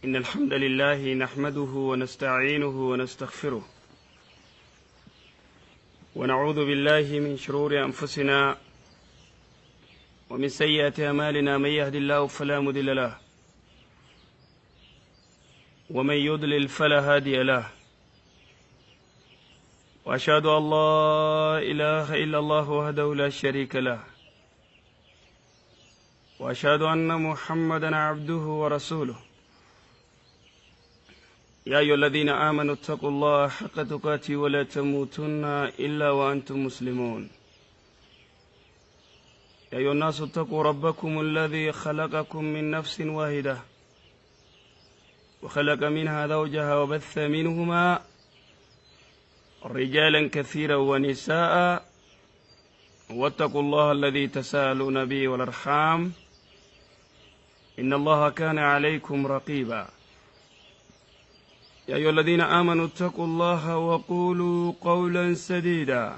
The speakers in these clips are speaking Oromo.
إن الحمد لله نحمده ونستعينه ونستغفره ونعوذ بالله من شرور أنفسنا ومن سيئات أعمالنا، من يهد الله فلا مضل له ومن يضلل فلا هادي له، وأشهد أن لا إله إلا الله وحده لا شريك له، وأشهد أن محمدا عبده ورسوله. يا أيها الذين آمنوا اتقوا الله حق تقاته ولا تموتن إلا وأنتم مسلمون. يا أيها الناس اتقوا ربكم الذي خلقكم من نفس واحدة وخلق منها زوجها وبث منهما رجالا كثيرا ونساء، واتقوا الله الذي تساءلون به والأرحام إن الله كان عليكم رقيبا. يا أيها الذين آمنوا اتقوا الله وقولوا قولا سديدا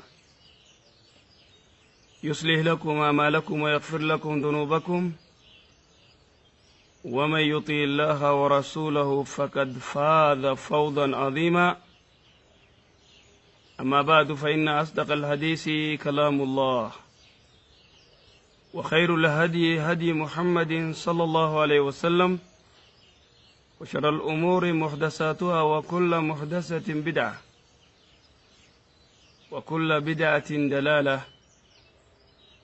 يصلح لكم أعمالكم ويغفر لكم ذنوبكم، ومن يطع الله ورسوله فقد فاز فوزا عظيما. أما بعد، فإن أصدق الحديث كلام الله، وخير الهدي هدي محمد صلى الله عليه وسلم، وشر الأمور محدثاتها، وكل محدثة بدعة، وكل بدعة دلالة،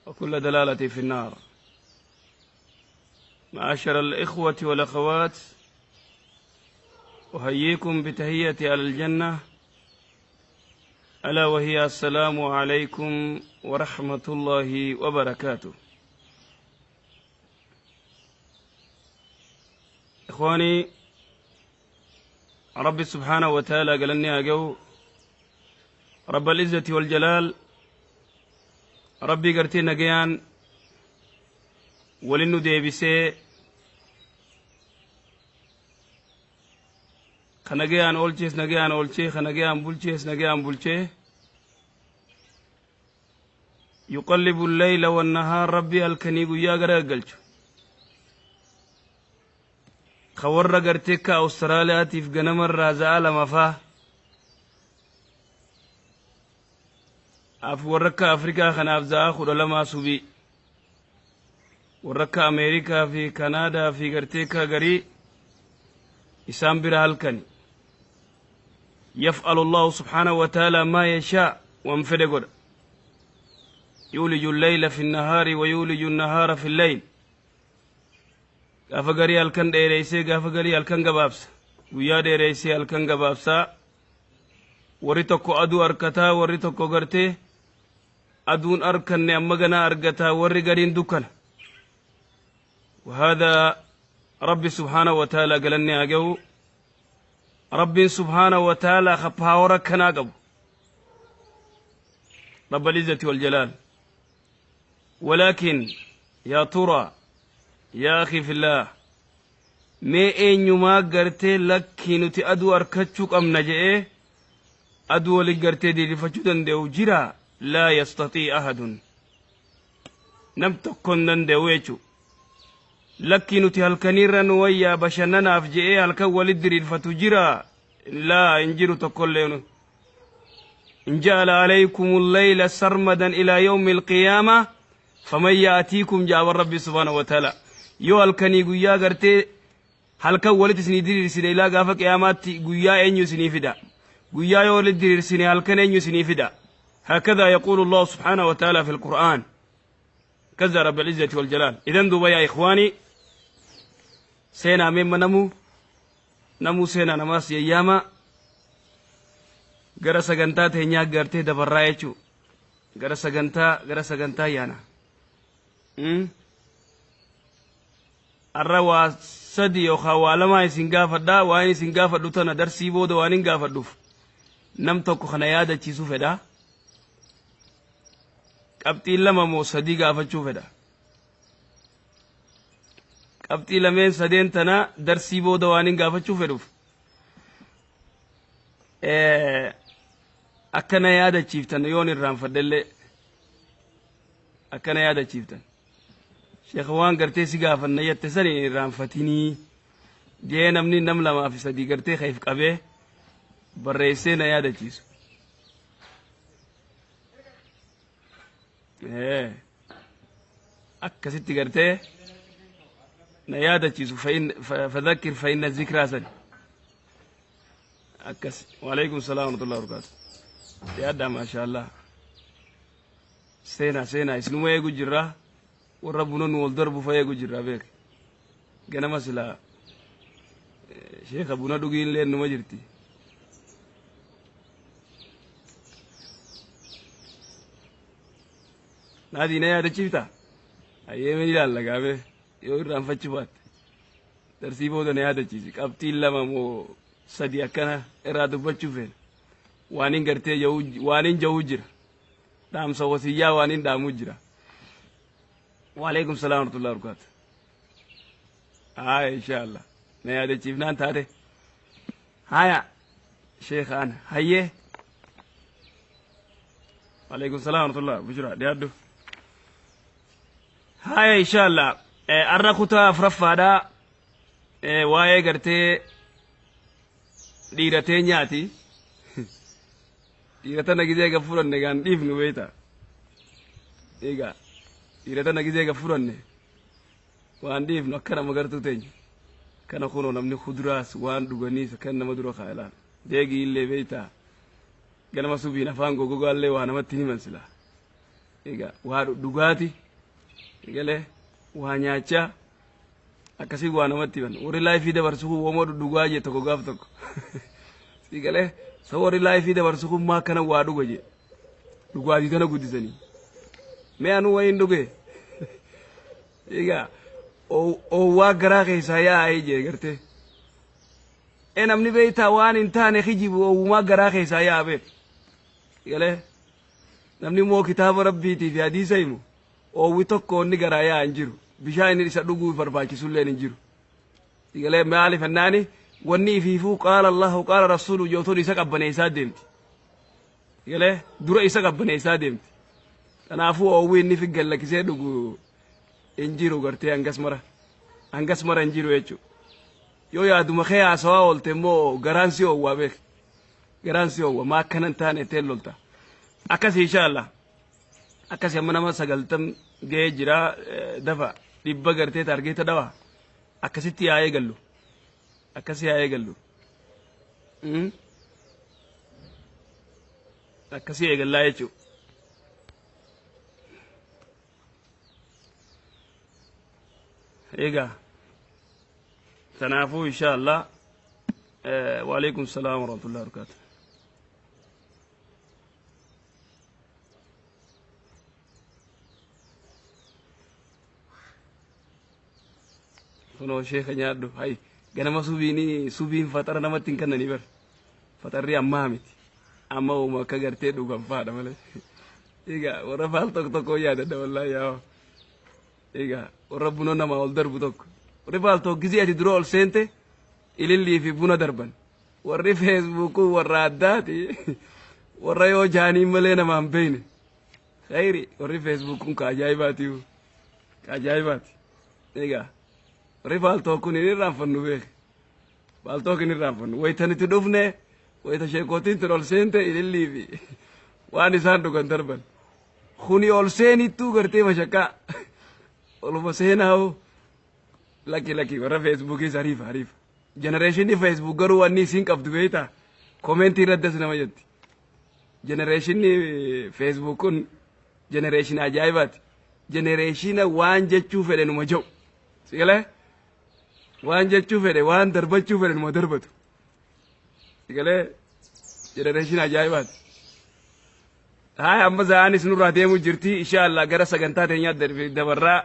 وكل دلالة في النار. معاشر الإخوة والأخوات، أحييكم بتحية على الجنة، ألا وهي السلام عليكم ورحمة الله وبركاته. إخواني، ربي سبحانه وتعالى قال لني أجو رب العزة والجلال، ربي قرتي نجيان ولنو ديبسي خنجيان أولشيس نجيان أولشي خنجيان بولشيس نجيان بولشي. يقلب الليل والنهار، ربي الكنيغو يا غرقلچو خورا غرتك أستراليا تيف غنمر رازا لمفا أف وركا أفريقيا خناف زا خد لما سوبي وركا أمريكا في كندا في غرتك غري إسام برهالكني. يفعل الله سبحانه وتعالى ما يشاء وانفرقر، يولج الليل في النهار ويولج النهار في الليل. gaafa garii halkan dheereysee gaafa garii halkan gabaabsa, guyyaa dheereysee halkan gabaabsaa. Warri tokko aduu arkataa, warri tokko gartee aduun arkanne amma ganaa argataa, warri gariin dukkana. وهذا ربي سبحانه وتعالى قالني أجو ربي سبحانه وتعالى خبها وركنا قبو رب العزة والجلال. ولكن يا ترى يا أخي في الله، mee eenyumaa gartee lakkii nuti aduu arkachuu qabna je'ee aduu waliin gartee diriirfachuu danda'u jira? laa yastatii ahadun, nam tokko hin danda'u jechuu. Lakkii nuti halkaniirra nu wayyaa bashannanaaf je'ee halkan walit diriirfatu jira? Laa, hin jiru tokkollee. إن جعل عليكم الليل سرمدا إلى يوم القيامة فمن يأتيكم جاب ربي سبحانه وتعالى. yoo halkanii guyyaa gartee halkan walitti isinii diriirsine ilaa gaafa qiyaamaatti guyyaa eenyu isinii fida? Guyyaa yoo walitti diriirsine halkan eenyu isinii fida? هكذا يقول الله سبحانه وتعالى في القرآن، كذا رب العزة والجلال. إذن دوبا يا إخواني، سينا مما نمو نمو سينا نماس ياما gara sagantaa teenyaa gartee dabarraa jechuu, gara sagantaa gara sagantaa yaana. Arra waa sadi yookaan waa lamaa isin gaafadhaa. Waan isin gaafadhu tana darsii booda waan hin gaafadhuuf nam tokko kana yaadachiisuu fedha. Qabxii lama moo sadii gaafachuu fedha. Qabxii lameen sadeen tana darsii booda waan hin gaafachuu fedhuuf akkana yaadachiiftan yoon irraanfadhellee akkana yaadachiiftan. Sheekh, waan gartee si gaafanna jette sani irraanfatinii. Jee namni nam lamaa fi sadii gartee kayif qabee barreessee na yaadachiisu. Akkasitti gartee na yaadachiisu fadhakkir fa'inna zikraa sani. Akkas. Waalaikum salaam warahmatullahi wabarakatuh. Yaaddaa maashaallah. Seenaa seenaa isinuma eegu jirra. Warra buna nu wal darbu fa eegu jirra beek. Ganama silaa sheeka buna dhugiillee numa jirti. Naadii na yaadachiifta? Hayyee mee ilaalla gaafee yoo irraanfachuu baatte. Darsii booda na yaadachiisi. Qabxiin lama moo sadi akkana irraa dubbachuu feena. Waan hin gartee waan hin ja'uu jira. Dhaamsa wasiyyaa waan hin dhaamuu jira. Waalaikum salaam warahmatullahi wabarakatuh. Haya inshallah. Na yaadachiifnaan taate. Haya sheekha ana hayyee. Waalaikum salaam warahmatullahi bushra dhiyaadhu. Haya inshallah. Arra kutaa afuraffaadhaa waa'ee gartee dhiiratee nyaati. Dhiira tana gizee ga furanne gaan dhiifnu beeyta. Egaa dhiira tana gizee ga furanne waan dhiifnu akka nama gartuu teenya. Kana kunoo namni kuduraas waan dhuganiis kan nama dura kaa ilaala. Deegii illee beeyta. Ganama subiin afaan gogogaallee waa namatti himan silaa. Egaa waa dhugaati. Egalee waa nyaachaa akkasii waa namatti himan. Warri laayifii dabarsu kun womoo dhugaa jee tokko gaaf tokko. Sigalee sa warri laayifii dabarsu kun maa akkana waa dhuga jee. Dhugaatii tana guddisanii. Mee anuu wayiin dhuge. Egaa oowwaa garaa keessaa yaa'ee jee gartee. E namni beektaa waan hin taane kijibu oowwumaa garaa keessaa yaa'a beek. Sigalee namni immoo kitaaba rabbiitii fi hadiisa himu oowwi tokko inni garaa yaa'a hin jiru. Bishaan inni isa dhuguu barbaachisullee hin jiru. Sigalee maaliif ennaani wanni ifiifuu qaala Allahu qaala rasuulu jootoon isa qabbaneessaa deemti. Sigalee dura isa qabbaneessaa deemti. Kanaafuu oowwi inni fi gallakkisee dhugu hin jiru gartee hangas mara. Hangas mara hin jiru jechuudha. Yoo yaaduma kee haasawaa oolte immoo garaan si oowwaa beek. Garaan si oowwa maa akkana hin taane itteen lolta. Akkasii inshaallah. Akkasii amma nama 90 ga'ee jira dafa 100 gartee taargeeta dhawa. Akkasitti yaa'ee gallu. Akkasii yaa'ee gallu. Akkasii eegallaa jechuudha. Egaa kanaafuu inshaallah waalaikum salaam warahmatullahi wabarakatuh. Kunoo sheeka nyaadhu hay ganama subiini subiin faxara namatti hin kennanii bar faxarri ammaa miti amma uuma akka gartee dhugan faadha malee. Egaa warra faal tokko tokko yaadadha wallaahi yaa. Egaa warra buna namaa ol darbu tokko warri faal tokko gizee ati dura ol seente ilillii fi buna darban. Warri feesbuukuu warra addaati warra yoo jaaniin malee namaa hin beekne. Khayri warri feesbuukuun ka ajaa'ibaati ka ajaa'ibaati. Egaa warri faaltoo kun hin irraanfannu beeke. Faaltoo hin irraanfannu. Wayita nuti dhufne wayita sheekootiin tun ol seente ilillii fi waan isaan dhugan darban. Kuni ol seenittuu gartee mashakkaa. Oluma seenaa hoo. Lakki lakki warra feesbuukiis hariifa hariifa. Jenereeshinni feesbuuk garuu wanni isiin qabdu beektaa? Koomeentii irratti as nama jetti. Jenereeshinni feesbuuk kun jenereeshina ajaa'ibaati. Jenereeshina waan jechuu fedhe numa jedhu. Sigalee waan jechuu fedhe waan darbachuu fedhe numa darbatu. Sigalee jenereeshina ajaa'ibaati. Haaya amma za'aanis nurraa deemuu jirti. Insha Allah gara sagantaa teenyaa dabarraa.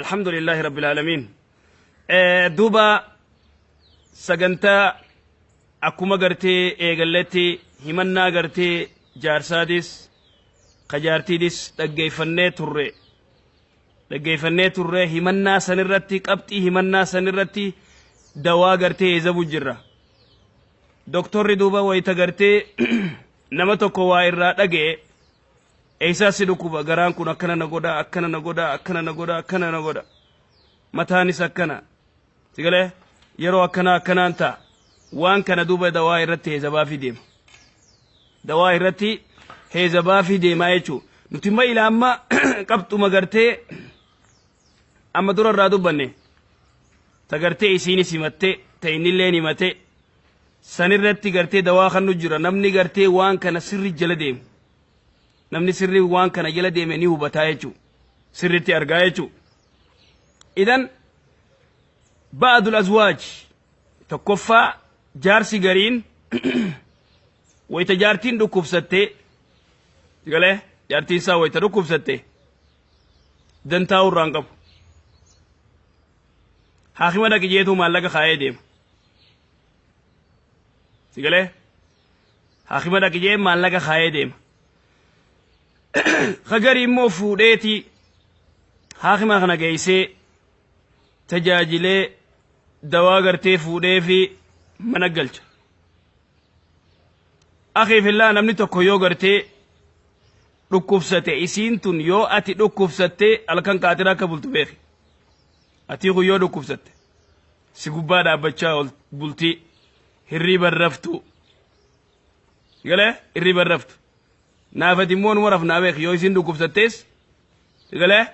Alhamdulillahi rabbil aalamiin. Duuba sagantaa akkuma gartee eegalletti himannaa gartee jaarsaadis kajaartiidis dhaggeeffannee turre. Dhaggeeffannee turre himannaa sanirratti qabxii himannaa sanirratti dawaa gartee eezabu jirra. Doktorri duuba wayita gartee nama tokko waa irraa dhaga'e eessaa si dhukkuba garaan kun akkana na godha akkana na godha akkana na godha akkana na godha mataanis akkana sigalee Yeroo akkanaa akkanaan ta'a. Waan kana duuba dawaa irratti heezabaafii deema. Dawaa irratti heezabaafii deemaa jechuudha. Nuti immoo ila amma qabxuma gartee amma dura irraa dubbanne ta gartee isiinis himattee ta innilleen himate sanirratti gartee dawaa kan nu jira. Namni gartee waan kana sirri jala deemu, namni sirri waan kana jala deeme ni hubataa jechuudha, sirritti argaa jechuudha. Idan ba'adul azwaaj tokkoffaa, jaarsi gariin wayita jaartiin dhukkubsattee galee, jaartiin isaa wayita dhukkubsatte dantaa irraan qabu. Haakima dhaqi jeetuu maallaqa kaayee deema. Sigalee, haakima dhaqi jee maallaqa kaayee deema. Kagarii immoo fuudheeti haakima kana geessee tajaajilee dawaa gartee fuudhee fi mana galcha. Akii fillaa, namni tokko yoo gartee dhukkubsate, isiin tun yoo ati dhukkubsatte halkan qaatira akka bultu beeki. Atii kun yoo dhukkubsatte si gubbaa dhaabbachaa ol bultii, hirriiba raftu galee, hirriiba raftu. Naafati immoo numa rafnaa beeki. Yoo isiin dhukkubsattees galee,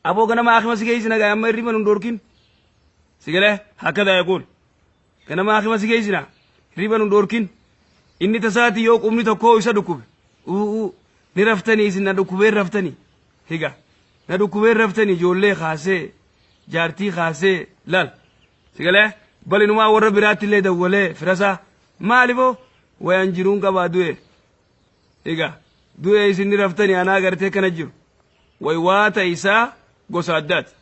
aboo ganama haakima si geessina gaa, amma hirriiba nun dhorkin. Si galee, hakkadaa yaquun ganama haakima si geessina, hirriiba nun dhorkin. Inni tasaati yoo qubni tokko isa dhukkube, u'uu ni raftanii, isin na dhukkubeen raftanii, higa na dhukkubeen raftanii, ijoollee kaasee jaartii kaasee laal. Si galee, balinumaa warra biraatti illee dawwalee firasaa maalifoo wayan jiruun qabaa du'e, higa du'e, isin ni raftanii, anaa gartee kana jiru waywaata isaa gosa addaati.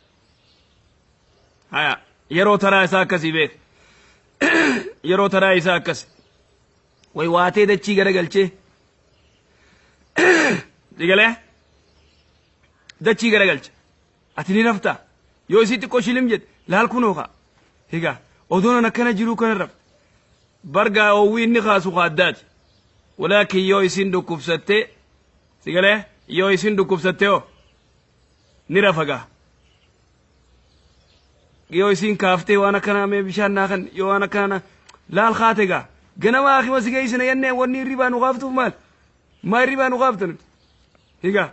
Haya, yeroo taraa isaa akkasii beek, yeroo taraa isaa akkas waywaatee dachii garagalchee, sigalee, dachii garagalche. Ati ni rafta. Yoo isii xiqqoo shilim jedhe, laal kunoo ka higa odoon akkana jiruu kana rafta bargaa oowwii inni kaasu ka addaati. Walaakin yoo isin dhukkubsatte, sigalee, yoo isin dhukkubsatte hoo ni rafa gaa. Yoo isin kaaftee waan akkanaa mee bishaan naa kan, yoo waan akkanaa laal kaate gaa, ganama haakima si geessina jennee, wanni hirribaa nu kaaftuuf maal? Maa hirribaa nu kaafta nuti? Higa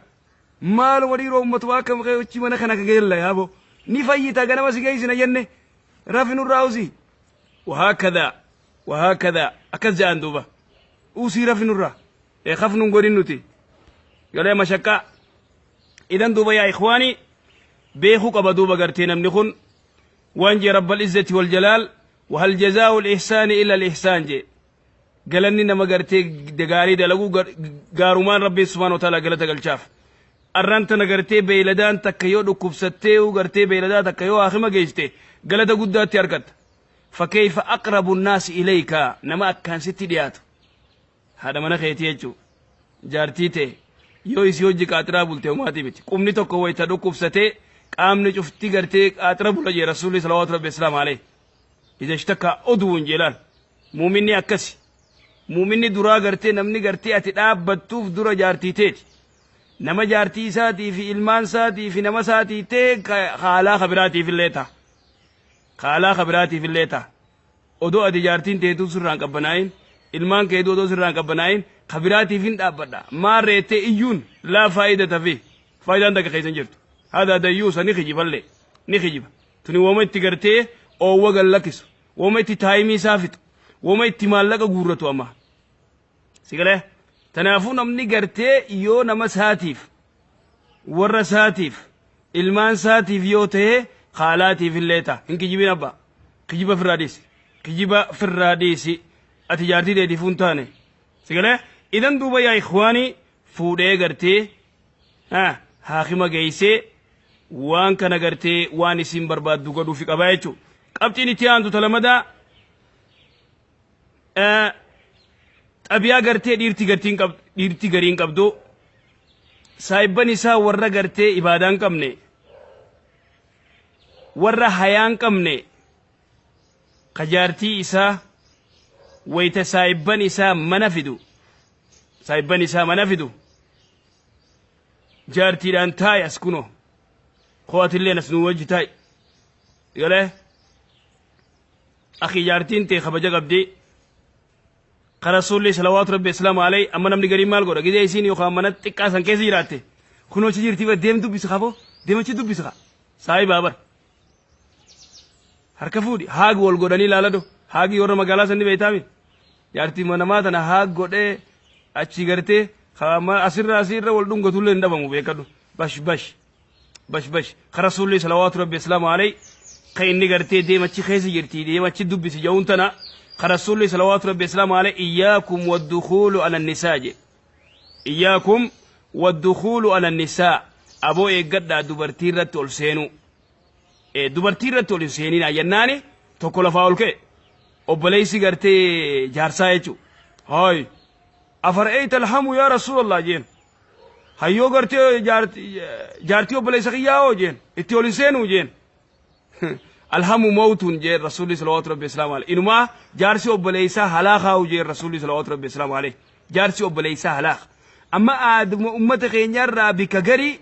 maaluma dhiiroo, uummatuma akka hojii mana kana geella yaaboo ni fayyita, ganama si geessina jenne, rafi nurraa usii. Wahaakkadaa wahaakkadaa akkas jedhan duuba, usii rafi nurraa kafnu godhin nuti galee mashaqqaa. Idan duuba yaa ikhwaanii, beekuu qaba duuba gartee namni kun waan jee rabbal izzati wal jalaal, وهل جزاء الإحسان إلا الإحسان jee. Galanni nama gartee gaarii dalaguu gaarumaan rabbiin subhaanahu wa ta'ala galata galchaaf. Arraan tana gartee beeyladaan takka yoo dhukkubsattee, gartee beeyladaa takka yoo haakima geessite, galata guddaatti argatta. فكيف أقرب الناس إليك, nama akkaan sitti dhiyaatu haadha mana keetii jechuu, jaartii ta'e, yoo isii hojii qaaxiraa bulte homaatii miti. Qubni tokko wayita dhukkubsatee qaamni cufti gartee qaaxira bula jee rasuulli salawaatu rabbi islaam alayhi. إذا اشتكى عضو jeelaan muuminni akkasi. Muuminni duraa gartee namni gartee ati dhaabbattuuf dura jaartii teeti. Nama jaartii isaatii fi ilmaan isaatii fi nama isaatii ta'e haalaa kabiraatiif illee ta'a, haalaa kabiraatiif illee ta'a. Odoo ati jaartiin teetuu sirraan qabbanaa'in, ilmaan keetuu odoo sirraan qabbanaa'in, kabiraatiif hin dhaabbadha maarreettee iyyuun laa faayidata fi faayidaan takka keessa hin jirtu. Hada dayyuusa ni kijiballee, ni kijiba. Tuni wama itti gartee oowwa gallakkisu, wama itti taayimii isaa fixu, wama itti maallaqa guurratu amma. Sigalee, tanaafuu namni gartee yoo nama isaatiif, warra isaatiif, ilmaan isaatiif yoo ta'e, haalaatiif illee ta'a. Hin kijibin abbaa, kijiba firraa dhiisi, kijiba firraa dhiisi. Ati jaartii teetiif hin taane. Sigalee, idan duuba yaa ikhwaanii, fuudhee gartee haakima geessee waan kana gartee waan isin barbaaddu godhuufi qabaa jechuudha. Qabxiin itti aantu talamadaa, xabiyaa gartee dhiirti gartiin qabdu, dhiirti gariin qabdu, saayibban isaa warra gartee ibaadaa hin qabne, warra hayaa hin qabne, kajaartii isaa wayita saayibban isaa mana fidu, saayibban isaa mana fidu, jaartiidhaan taa'i as kunoo, qo'atilleen as nuu wajji taa'i galee. Akhi, jaartiin tee kabaja qabdi. Ka Rasuulli salawaatu rabbi islaamu alayhi. Amma namni gariin maal godha? Gizee isiin yookaan mana xiqqaa san keessa jiraatte, kunoo achi jirti bar, deem dubbisi kaboo, deem achi dubbisi ka saahibaa bar, harka fuudhi, haag wal godhanii laalado. Haagii warra magaalaa san ni beeytaami. Jaartii namaa tana haag godhee achi gartee asirra asirra wal dhungatullee hin dhabamu, beekadhu. Bash bash bash bash. Ka Rasuulli salawaatu rabbi islaamu alayhi, ka inni gartee deemachi keessa jirti, deemachi dubbisi ja'uun tana. Ka Rasuulli salawaatu rabbi islaamu alayhi "Iyyaakum waddukuulu ala nisaa" je. "Iyyaakum waddukuulu ala nisaa", aboo eeggadhaa dubartii irratti ol seenuu. Dubartii irratti ol hin seeninaa jennaani, tokko lafaa ol ka'e, obboleessi gartee jaarsaa jechuu. "Haay, afara'eeyta alhamu yaa Rasuulallah?" jeen. "Hayyoo, gartee jaartii obboleessa kiyyaa hoo?" jeen. "Itti ol hin seenuu?" jeen. "Alhamu mawtun" jeen Rasuulli salawaatu rabbi islaamu alayhi. "Inumaa jaarsi obboleessaa halaakaa'u" jeen Rasuulli salawaatu rabbi islaamu alayhi. Jaarsi obboleessaa halaaka. Amma aaduma ummata keenyarraa bika garii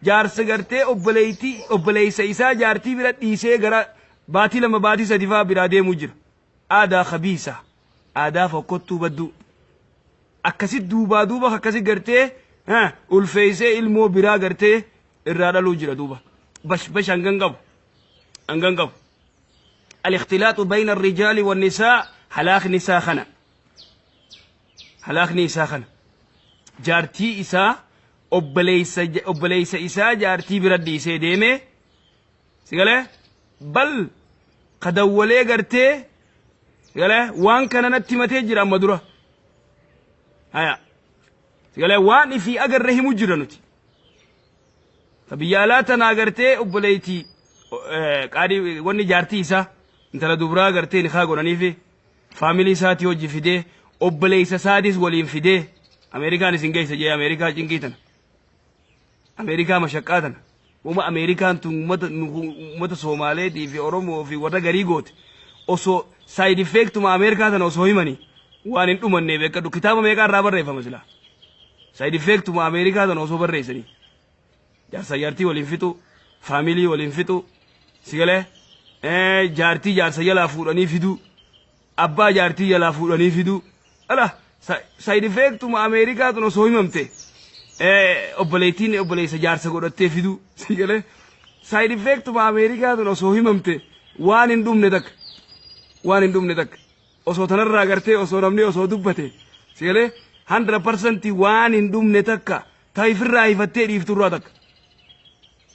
jaarsa gartee obboleettii obboleessa isaa jaartii bira dhiisee gara baatii 2, baatii 3 fa'aa biraa deemuu jira. Aadaa khabiisa, aadaa fokkottuu badduu. Akkasi duubaa duuba akkasi gartee ulfeessee ilmoo biraa gartee irraa dhaluu jira duuba. Bash bash, hangan qabu. Hangan qabu. Al-ikhtilaaxu bayna ar-rijaali wan-nisaa, halaakni isaa kana. Halaakni isaa kana. Jaartii isaa, obboleessa isaa jaartii bira dhiisee deemee, sigalee bal kadawwalee gartee sigalee waan kana natti himatee jira amma dura. Haya, sigalee waan ifii agarre himu jira nuti. Ka biyya alaa tanaa gartee obboleettii qaadii wanni jaartii isaa intala dubraa gartee ni kaa godhanii fi faamilii isaatii hojii fidee, obboleessa isaatis waliin fidee Ameerikaan isin geessa jee. Ameerikaa cinqii tana, Ameerikaa mashaqqaa tana. Uma Ameerikaan tun ummata Soomaaleetii fi Oromoo fi warra garii goote, osoo side effectuma Ameerikaa tana osoo himanii waan hin dhumanne, beekadhu. Kitaaba meeqaa irraa barreeffama silaa side effectuma Ameerikaa tana osoo barreessanii? Jaarsa jaartii waliin fixu, faamilii waliin fixu, sigalee jaartii jaarsa jalaa fuudhanii fiduu, abbaa jaartii jalaa fuudhanii fiduu. Ala side effectuma Ameerikaa tun osoo himamte, obboleettiin obboleessa jaarsa godhattee fiduu, sigalee side effectuma Ameerikaa tun osoo himamte waan hin dhumne takka, waan hin dhumne takka. Osoo tanarraa gartee osoo namni osoo dubbate, sigalee 100% waan hin dhumne takka. Ta ifirraa hifattee dhiifturraa takka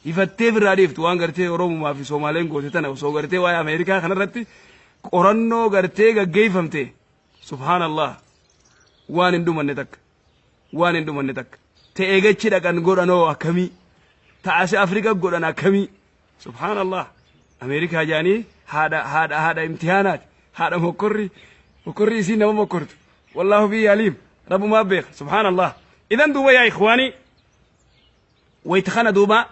hifattee ifirraa dhiiftu. Waan gartee Oromumaa fi Soomaaleen goote tana osoo gartee waa'ee Ameerikaa kanarratti qorannoo gartee gaggeeffamte, subhaanallah, waan hin dhumanne takka, waan hin dhumanne takka. Ta'ee gachi dhaqan godhanoo akkamii? Ta'ase Afrika godhan akkamii? Subhaanallah. Ameerikaa jaanii haadha imtihaanaati, haadha mokkorri, mokkorri isiin nama mokkortu. Wallaahu biyyi aliim, rabbumaa beeka. Subhaanallah. Idan duuba, yaa ikhwaanii, wayta kana duuba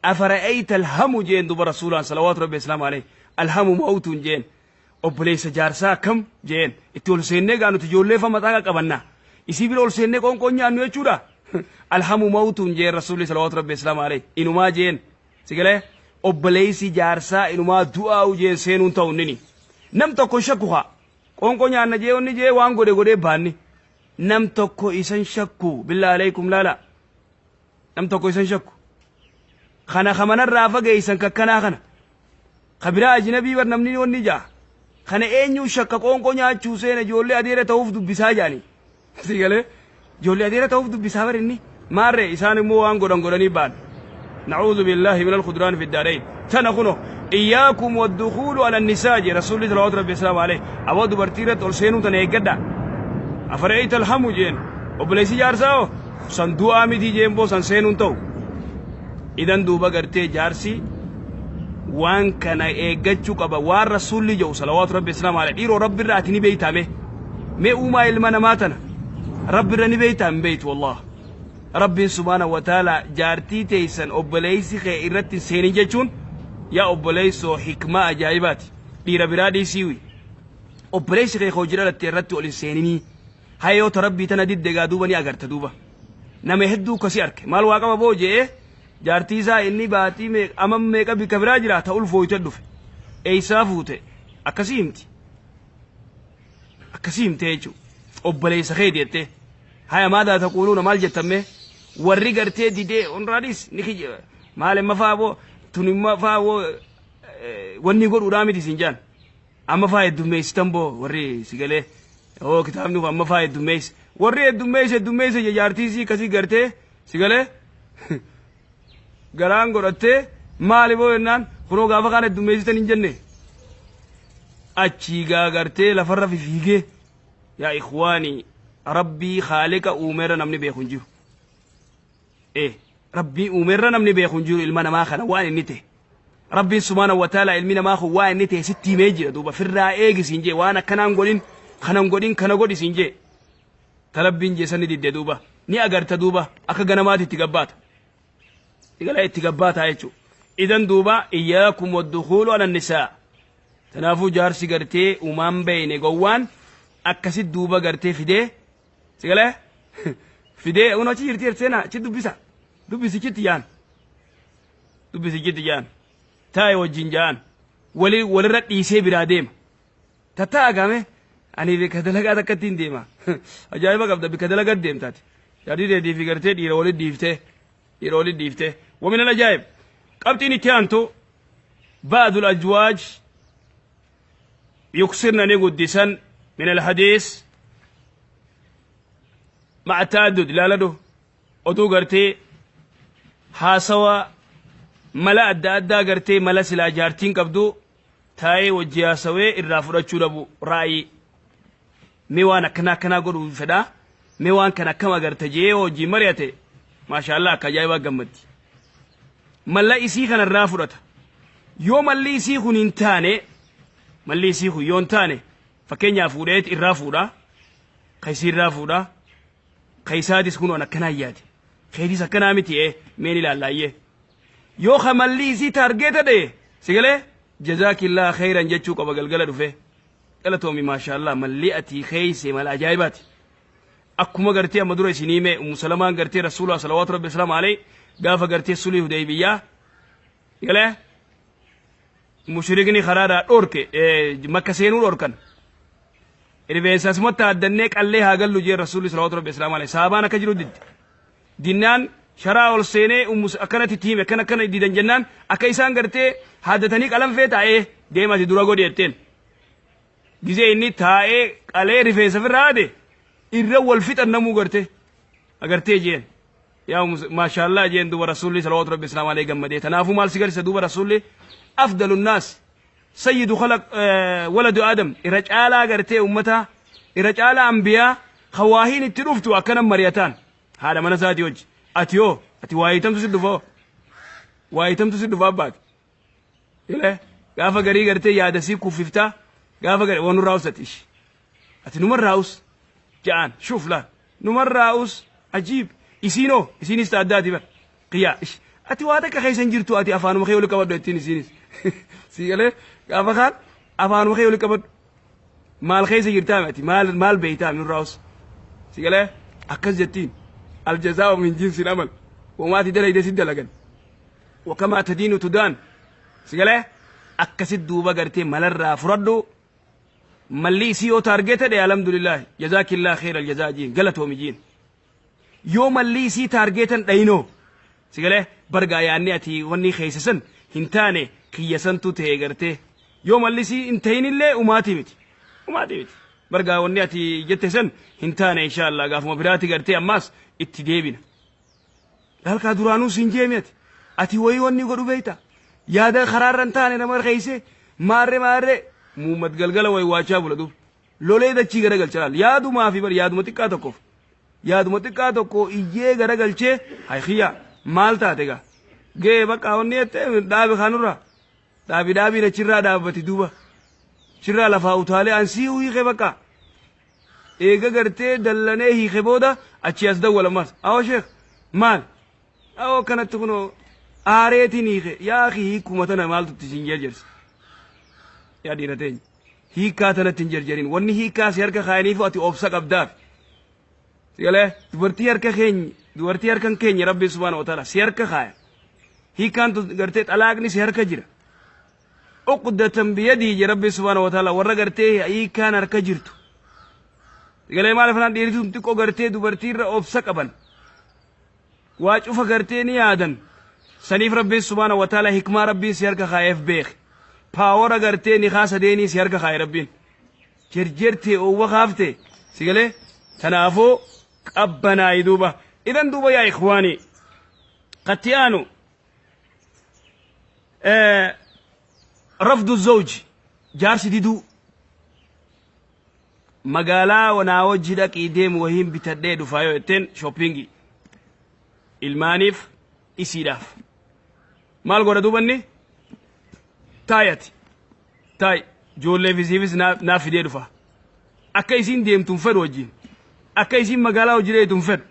"Afara'ayta alhamu?" jeen duuba Rasuulaan salawaatu rabbi islaamu alayhi. "Alhamu mawtuun" jeen. "Obboleessa jaarsaa akkam?" jeen. "Itti ol seennee gaa nuti ijoollee fa mataa qaqqabannaa isii bira ol seennee qoonqoon nyaannu jechuudha. Alhamu mawtuun" jeen Rasuulli salawaatu rabbi islaamu alayhi. "Inumaa" jeen, sigalee "obboleessi jaarsaa inumaa du'aa'u" jeen. "Seenuun ta'u nini nam tokko shakku haa qoonqoo nyaanna" jee. Onni jee waan godhe godhee baanni nam tokko isan shakku. Billaa alaykum, laala, nam tokko isan shakku. Kana kamanarraa fageeysan kakkanaa kana ka biraa ajnabii bar namni wanni jaa kana eenyu shakka? Qoonqoo nyaachuu seena, ijoollee adeera ta'uuf dubbisaa jaani. Si galee, ijoollee adeera ta'uuf dubbisaa bar inni maarree. Isaan immoo waan godhan godhanii ba'an. Na'uudhu billaahi min alkhuduraan fi daarayn. Tana kuno "Iyyaakum waddukuulu ala nisaa" jee Rasuulli salawaatu rabbi wasalaamu alayhi. Aboo, dubartii irratti ol seenuu tana eeggadha. "Afara'ayta alhamu?" jeen. "Obboleessi jaarsaa hoo? San du'aa miti" jeen. "Boo, san seenuun ta'u." Idan duuba gartee jaarsi waan kana eeggachuu qaba. Waan Rasuulli jedhu salawaatu rabbi islaamu alayhi, dhiiroo, rabbi irra ati ni beeytaa? Mee uumaa ilma namaa tana rabbi irra ni beeytaa? Hin beeytu. Wallah, Rabbiin subhaana wa ta'ala jaartii teeysan obboleessi kee irratti hin seenin jechuun, yaa obboleessoo, hikmaa ajaa'ibaati. Dhiira biraa dhiisiiwi, obboleessi kee hojii dhalatte irratti ol hin seeninii. Hayoo, ta rabbii tana didde gaa duuba ni agarta. Duuba nama hedduu kasi arke maal waa qaba boo je'ee, jaartii isaa inni baatii ama meeqa bikka biraa jira ta ulfooyte dhufe eeysaa fuute. Akkasii himti. Akkasii himtee jechuudha. Obboleessa kee jettee. Haya maadaa taquuluuna maal jettammee warri gartee didee onraadis ni kiyya maal amma faa boo tun imma faa boo wanni godhuudhaa miti siin jaan. Amma faa heddummeessitan boo warri si galee oo kitaabni kun amma faa heddummeesse warri heddummeesse heddummeesse jaartii sii akkasii gartee si galee garaan godhattee maali boo jennaan kunoo gaafa kaan heddummeessitan hin jenne achii gaa gartee lafarra fifiigee. Yaa ikhwaanii, Rabbii khaaliqa uumerra namni beeku hin jiru. Ee, Rabbii uumerra namni beeku hin jiru ilma namaa kana waan inni ta'e. Rabbiin subhaanahu wa ta'ala ilmi namaa kun waan inni ta'e sitti himee jira duuba firraa eegi siin jee waan akkanaan godhin kanan godhin kana godhi siin jee. Ta Rabbiin jee sanni didde duuba ni agarta duuba akka ganamaati itti gabbaata. Igala itti gabbaataa jechuudha. Idan duuba iyyaakum waddukuulu ala nisaa. Tanaafuu jaarsi gartee umaan beeyne gowwaan akkasit duuba gartee fidee si galee fidee un achi jirti seenaa achi dubbisa dubbisichitti jaan dubbisichitti jaan taa'e wajjin jaan wali walirra dhiisee biraa deema tattaa'a gaame ani bika dalagaa takkatti hin deema ajaa'iba qabda bika dalagaa deemtaati jaartii teetii fi gartee dhiira walitti dhiiftee dhiira walitti dhiiftee waminal ajaa'ib qabxiin itti aantu بعض الأزواج يكسرن نقدسا من الحديث مع التعدد لا لدو oduu gartee haasawa mala adda addaa gartee mala silaa jaartiin qabdu taa'ee wajji haasawee irraa fudhachuu dhabu raa'ii mee waan akkanaa akkanaa godhuu fedhaa mee waan kana akkam agarta jee wajjin mari'ate maashaallah akka ajaa'ibaa gammaddi mala isii kana irraa fudhata yoo malli isii kun hin taane malli isii kun yoo hin taane fakkeenyaaf fuudheet irraa fuudha ka isii irraa fuudha ka isaatis kun waan akkanaa yaade keetis akkanaa miti ee meen ilaallaayye yoo ka malli isii taargeeta dha'e si galee jazaakillaa khayran jechuu qaba galgala dhufe galatoomi maashaallah malli ati keeyse mala ajaa'ibaati akkuma gartee amma dura isinii mee ummu salamaan gartee rasuulaa salawaatu rabbi salaamu alayhi gaafa gartee sulii hudaybiyaa galee mushrikni karaadhaa dhorke makka seenuu dhorkan rifeensa asumatti haaddannee qallee haa gallu jee rasuulli salawaatu rabbi salaamu alayhi sahabaan akka jiru didde dinnaan sharaa ol seenee ummu akkanatti itti hime akkana akkana didan jennaan akka isaan gartee haaddatanii qalanfee taa'ee deemati dura godhi jetteen gizee inni taa'ee qalee rifeensa firraa haade irra wal fixan namuu gartee agartee jeen yaa maashaallah jeen duuba rasuulli salawaatu rabbi islaam alayhi gammadee tanaafuu maal si garsiisa duuba rasuulli afdalu naas sayyidu khalaq waladu aadam irra caalaa gartee ummata irra caalaa ambiyaa kawaahiin itti dhuftu akkana mari'ataan haadha mana isaatii wajji ati yoo ati waayitamtu si dhufa waayitamtu si dhufa abbaati Ilee gaafa garii gartee yaada sii kuffiftaa gaafa garii waan nurraa usati ishi ati numarraa us ja'aan shuuf laal numarraa us ajiib isiinoo isiinis ta addaati bar qiyyaa ishi ati waa takka keessa hin jirtu ati afaanuma kee wali qabadhu ittiin isiinis sii galee gaafa kaan afaanuma kee wali qabadhu maal keessa jirtaa ati maal maal beeytaa nurraa us sii galee akkas jettiin aljazaa'u min jinsil amal womaati dalayde si dalagan wakamaa tadiinu tudaan si galee akkasit duuba gartee malarraa fudhadhu malli isii yoo taargeeta dhe alhamdulillah jazaakillaa khayra aljazaa jiin galatoomi jiin yoo malli isii taargeetan dhayinoo si galee bargaa yaanni ati wanni keessa san hin taane kiyya santu ta'e gartee yoo malli isii hin ta'inillee umaatii miti umaatii miti bargaa wanni ati jette san hin taane inshaallah gaafuma biraati gartee ammaas itti deebina Laalkaa duraanuu siin jeemi ati. Ati wayii wanni godhu beekta. Yaada karaarra hin taane nama keeyse maarre maarre muummat galgala wayi waachaa bula duuba. Lolee dachii garagalcha laal. Yaadumaa fi bar yaaduma xiqqaa tokkoof. Yaaduma xiqqaa tokko iyyee garagalchee hay kiyyaa maal taate gaa. Gee bakka wanni jettee dhaabi kaanurraa. Dhaabi dhaabiin achirraa dhaabbati duuba. Achirraa lafaa utaalee ansii hiike bakka. Eega gartee dallanee hiike booda achii as dawwala ammas. Awoo sheekh maal? Awoo akkanatti kunoo aareetiin hiike. Yaa akhi hiikuma tana maaltu itti isin jarjarse? Yaa dhiira teenya. Hiikkaa tanatti hin jarjarin. Wanni hiikkaa si harka kaayaniifu ati obsa qabdaaf. Sigalee dubartii harka keenya dubartii harka hin keenye rabbi subhaanahu wa ta'ala si harka kaaya. Hiikkaan tun gartee xalaaqni si harka jira. Uqdatan biyadii je Rabbi subhaanahu wa ta'ala, warra gartee hiikaan harka jirtu. Galee maal afaan dhiirri tun xiqqoo gartee dubartiirra obsa qaban. Waa cufa gartee ni yaadan. Saniif Rabbiin subhaanahu wa ta'ala hikmaa Rabbiin si harka kaa'eef beek. Paawara gartee ni kaasa deenii si harka kaa'e Rabbiin. Jerjertee oowwa kaafte si galee tanaafuu qabbanaayi duuba. Idan duuba yaa ikhwaanii qatti aanu rafdu zawji, jaarsi diduu, magaalaa naa wajji dhaqii deemu wahiin bitadhee dhufaa yoo jetteen, shoppingii ilmaaniif isiidhaaf maal godha duuba? Inni taayati taay ijoolleef isiifis naa fidee dhufa. Akka isiin deemtu hin fedhu, wajjin akka isiin magaalaa hojii deemtu hin fedhu.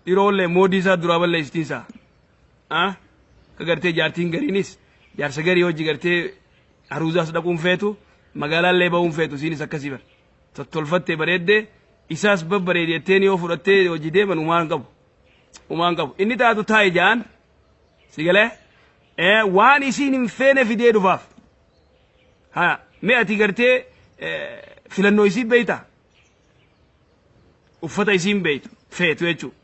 Dhiroollee moodii isaa duraa balleessitiin isaa akka gartee jaartiin gariinis jaarsa garii hojii gartee haruuzaas dhaquun feetu, magaalaallee ba'uun feetu. Isiinis akkasii bar tottolfattee bareeddee isaas babbareedeetteen yoo fudhattee hojii deeman umaan qabu, umaan qabu. Inni taatu taa'i ja'an si galee waan isiin hin feene fidee dhufaaf. Haa, mee ati gartee filannoo isii beeyta, uffata isiin beeytu feetu jechuudha.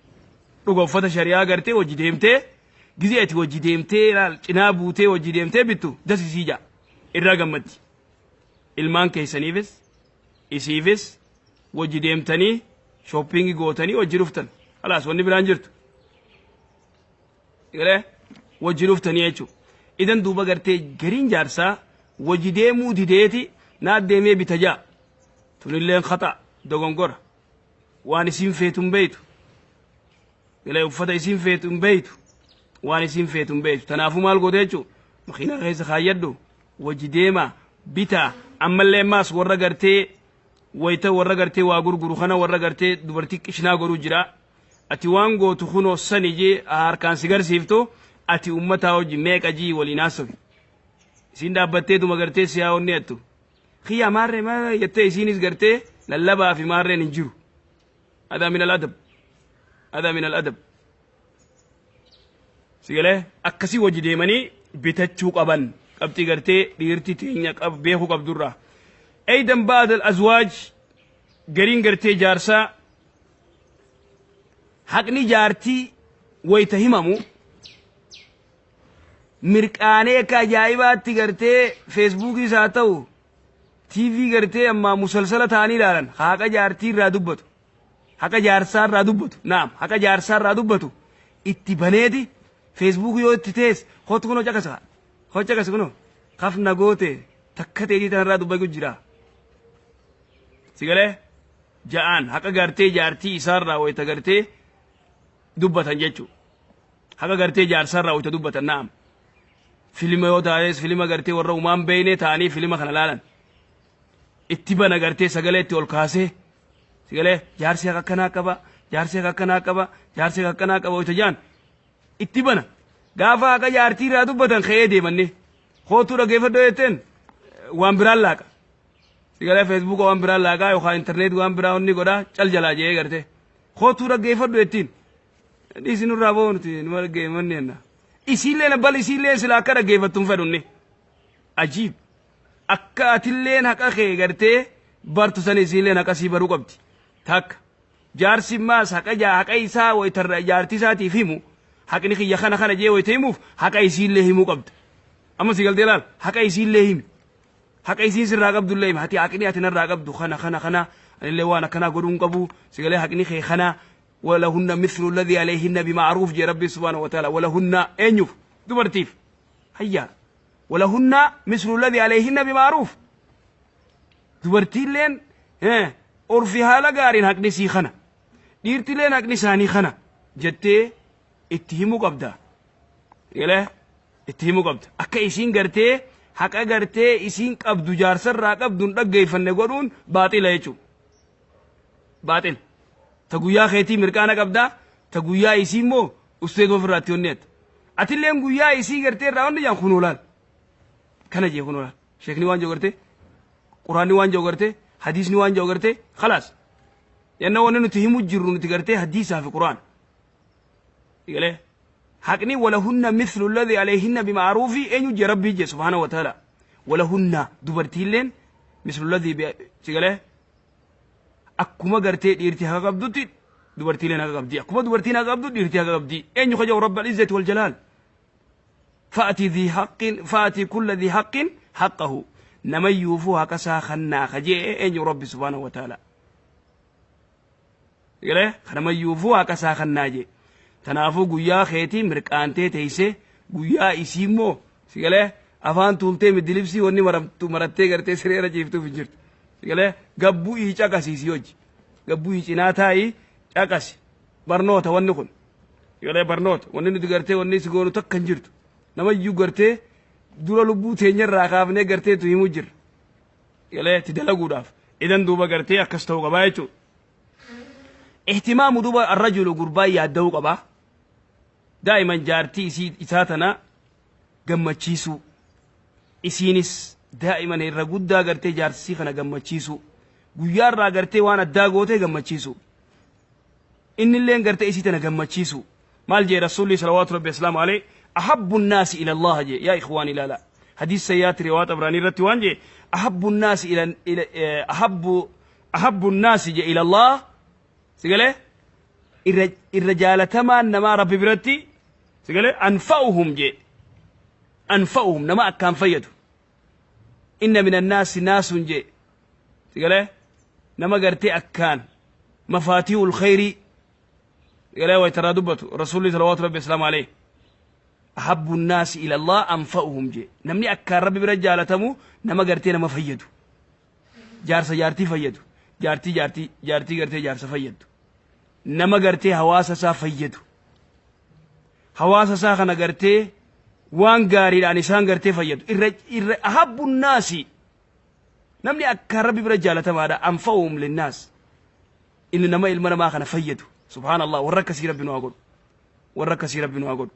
Dhuga uffata shari'aa gartee hojii deemtee, gizee ati hojii deemtee laal cinaa buutee hojii deemtee bittu dasisii ja'a, irraa gammaddi. Ilmaan keessaniifis isiifis hojii deemtanii shoppingii gootanii hojii dhuftan, halaas wanni biraan jirtu. Galee hojii dhuftanii jechuudha. Idan duuba gartee gariin jaarsaa hojii deemuu dideeti naa deemee bita ja'a. Tunilleen khata, dogongora. Waan isiin feetu hin beeytu. Galee uffata isiin feetu hin beeytu. Waan isiin feetu hin beeytu. Tanaafuu maal goote jechuudha? Makiinaa keessa kaayyadhu, hojii deemaa bitaa. Ammallee maas warra gartee wayita warra gartee waa gurguru kana, warra gartee dubartii qishnaa godhuu jira. Ati waan gootu kunoo sani jee harkaan si garsiiftu, ati ummataa hojii meeqa jii waliin haasawi. Isiin dhaabbatteetuma gartee siyaa onni jettu. Kiyya maarree maarree jettee isiinis gartee lallabaa fi maarreen hin jiru. Adaa min al-adab. Adaa min al-adab. Sigalee akkasii wajji deemanii bitachuu qaban, qabxii gartee dhiirti teenya beekuu qabdurraa. Aydan ba'd al-azwaaj, gariin gartee jaarsaa haqni jaartii wayita himamu mirqaanee akka ajaa'ibaatti gartee feesbuukiis haa ta'u TV gartee ammaa musalsala ta'anii ilaalan, haqa jaartii irraa dubbatu, haqa jaarsaa irraa dubbatu, naam, haqa jaarsaa irraa dubbatu itti baneeti. Feesbuukii yoo itti tees, kootu kunoo caqasa, koo caqasa, kunoo kafna goote takka teetii tanarraa dubbatu jira. Sigalee ja'aan haqa gartee jaartii isaarraa wayita gartee dubbatan jechuudha. Haqa gartee jaarsaarraa wayita dubbatan, naam. Filima yoo taates, filima gartee warra umaan beeyne ta'anii filima kana laalan. Itti bana gartee sagalee itti ol kaasee, sigalee jaarsi haqa akkanaa qaba, jaarsi haqa akkanaa qaba, jaarsi haqa akkanaa qaba wayita ja'an itti bana. Gaafa haqa jaartii irraa dubbatan ka'ee deemanne kootuu dhaggeeffadhoo jetteen waan biraan laaqa. Sigalee feesbuuka waan biraan laaqaa yookaan intarneet waan biraa onni godhaa cal jalaa jedhee gartee kootuu dhaggeeffadhu jettiin. Dhiisi, nurraa ba'u, nuti numa dhaggeeffanne jenna. Isiilleen bal isiilleen sila akka dhaggeeffattu hin fedhunni. Ajiib. Akka atilleen haqa kee gartee bartu san isiilleen haqa sii baruu qabdi. Takka. Jaarsi maas haqa haqa isaa wayitarra jaartii isaatiif himu, haqni kiyya kana kana jee wayita himuuf haqa isiillee himuu qabda. Amma si galtee laal, haqa isiillee himi. Haqa isiin sirraa qabdullee himi. Hati haqni ati narraa qabdu kana kana kana, anillee waan akkanaa godhuu hin qabu. Si galee haqni kee kana. ولهن مثل الذي عليهن بمعروف جي ربي سبحانه وتعالى. ولهن أنيف دبرتيف هيا، ولهن مثل الذي عليهن بمعروف. dubartiilleen orfi haala gaariin haqni sii kana, dhiirtilleen haqni isaanii kana jettee itti himuu qabda. Galee itti himuu qabda. Akka isiin gartee haqa gartee isiin qabdu jaarsarraa qabdu hin dhaggeeffanne godhuun baaxila jechuudha. Baaxila. Ta guyyaa keetii mirqaana qabdaa, ta guyyaa isii immoo usteet ofirraa itti onneetta. Atilleen guyyaa isii gartee irraa onni jaan kunoo laal. Kana jee kunoo laal. Sheekni waan jiru gartee, quraanni waan jiru gartee, hadiisni waan jiru gartee, khalaas. Yanna wanni nuti himu jirru nuti gartee hadiisaa fi quraana. Galee haqni ولهن مثل الذي عليهن بمعروف eenyu jee? Rabbii jee subhaana wa ta'ala. Walahunna dubartiilleen mislu ladii sigalee akkuma gartee dhiirti haqa qabdutti dubartiileen haqa qabdi, akkuma dubartiin haqa qabdu dhiirti haqa qabdi. Eenyu kaja? Rabba al-izzati wal jalaal. Fa'ati dhi haqqin, fa'ati kulla dhi haqqin haqqahu, namayyuufuu haqa isaa kannaa kajee. Eenyu? Rabbi subhaanahu wa ta'ala. Sigalee kanamayyuufuu haqa isaa kannaa jee. Tanaafuu guyyaa keetii mirqaantee teessee, guyyaa isii immoo sigalee afaan tuultee middilibsii wanni maramtu marattee gartee sireera ciiftuuf hin jirtu. Sigalee gabbuu ii caqasiisi, hojii gabbuu ii cinaa taa'ii caqasi. Barnoota wanni kun, sigalee barnoota. Wanni nuti gartee wanni si goonu takka hin jirtu. Namayyuu gartee dura lubbuu teenyarraa kaafnee gartee tu himuu jirra. Sigalee itti dalaguudhaaf idan duuba gartee akkas ta'uu qabaa jechuudha. Ihtimaamu duuba arrajulu, gurbaan yaadda'uu qabaa. Daa'iman jaartii isii isaa tana gammachiisuu. Isiinis daa'iman irra guddaa gartee jaarsisii kana gammachiisuu. Guyyaa irraa gartee waan addaa gootee gammachiisuu. Innilleen gartee isii tana gammachiisuu. Maal jee Rasuulli salawaatu rabbi islaamu alayhi? Ahabbu nnaasi ila Allah jee. Yaa ikhwaan, ilaala. Hadiis sayyaati riwaayat Abraanii irratti waan jee, ahabbu nnaasi ila ahabbu nnaasi jee ila Allah, sigalee irra jaalatamaan namaa Rabbi biratti, sigalee, anfa'uhum jee, anfa'uhum, nama akkaan fayyadu. Inna min annaasi naasun jee, sigalee, nama gartee akkaan mafaatihul khayrii. Sigalee waytaraa dubbatu Rasuulli salawaatu rabbi islaamu alayhi, ahabbu nnaasi ila Allah anfa'uhum jee. Namni akkaan Rabbi bira jaalatamu nama gartee nama fayyadu, jaarsa jaartii fayyadu, jaartii jaartii jaartii gartee jaarsa fayyadu, nama gartee hawaasa isaa fayyadu, hawaasa isaa kana gartee waan gaariidhaan isaan gartee fayyadu. Irra ahabbu nnaasi, namni akkaan Rabbi bira jaalatamaadha, anfa'uhum linnaas, inni nama ilma namaa kana fayyadu. Subhaanallah, warra akkasii Rabbi nu haa godhu, warra akkasii Rabbi nu haa godhu.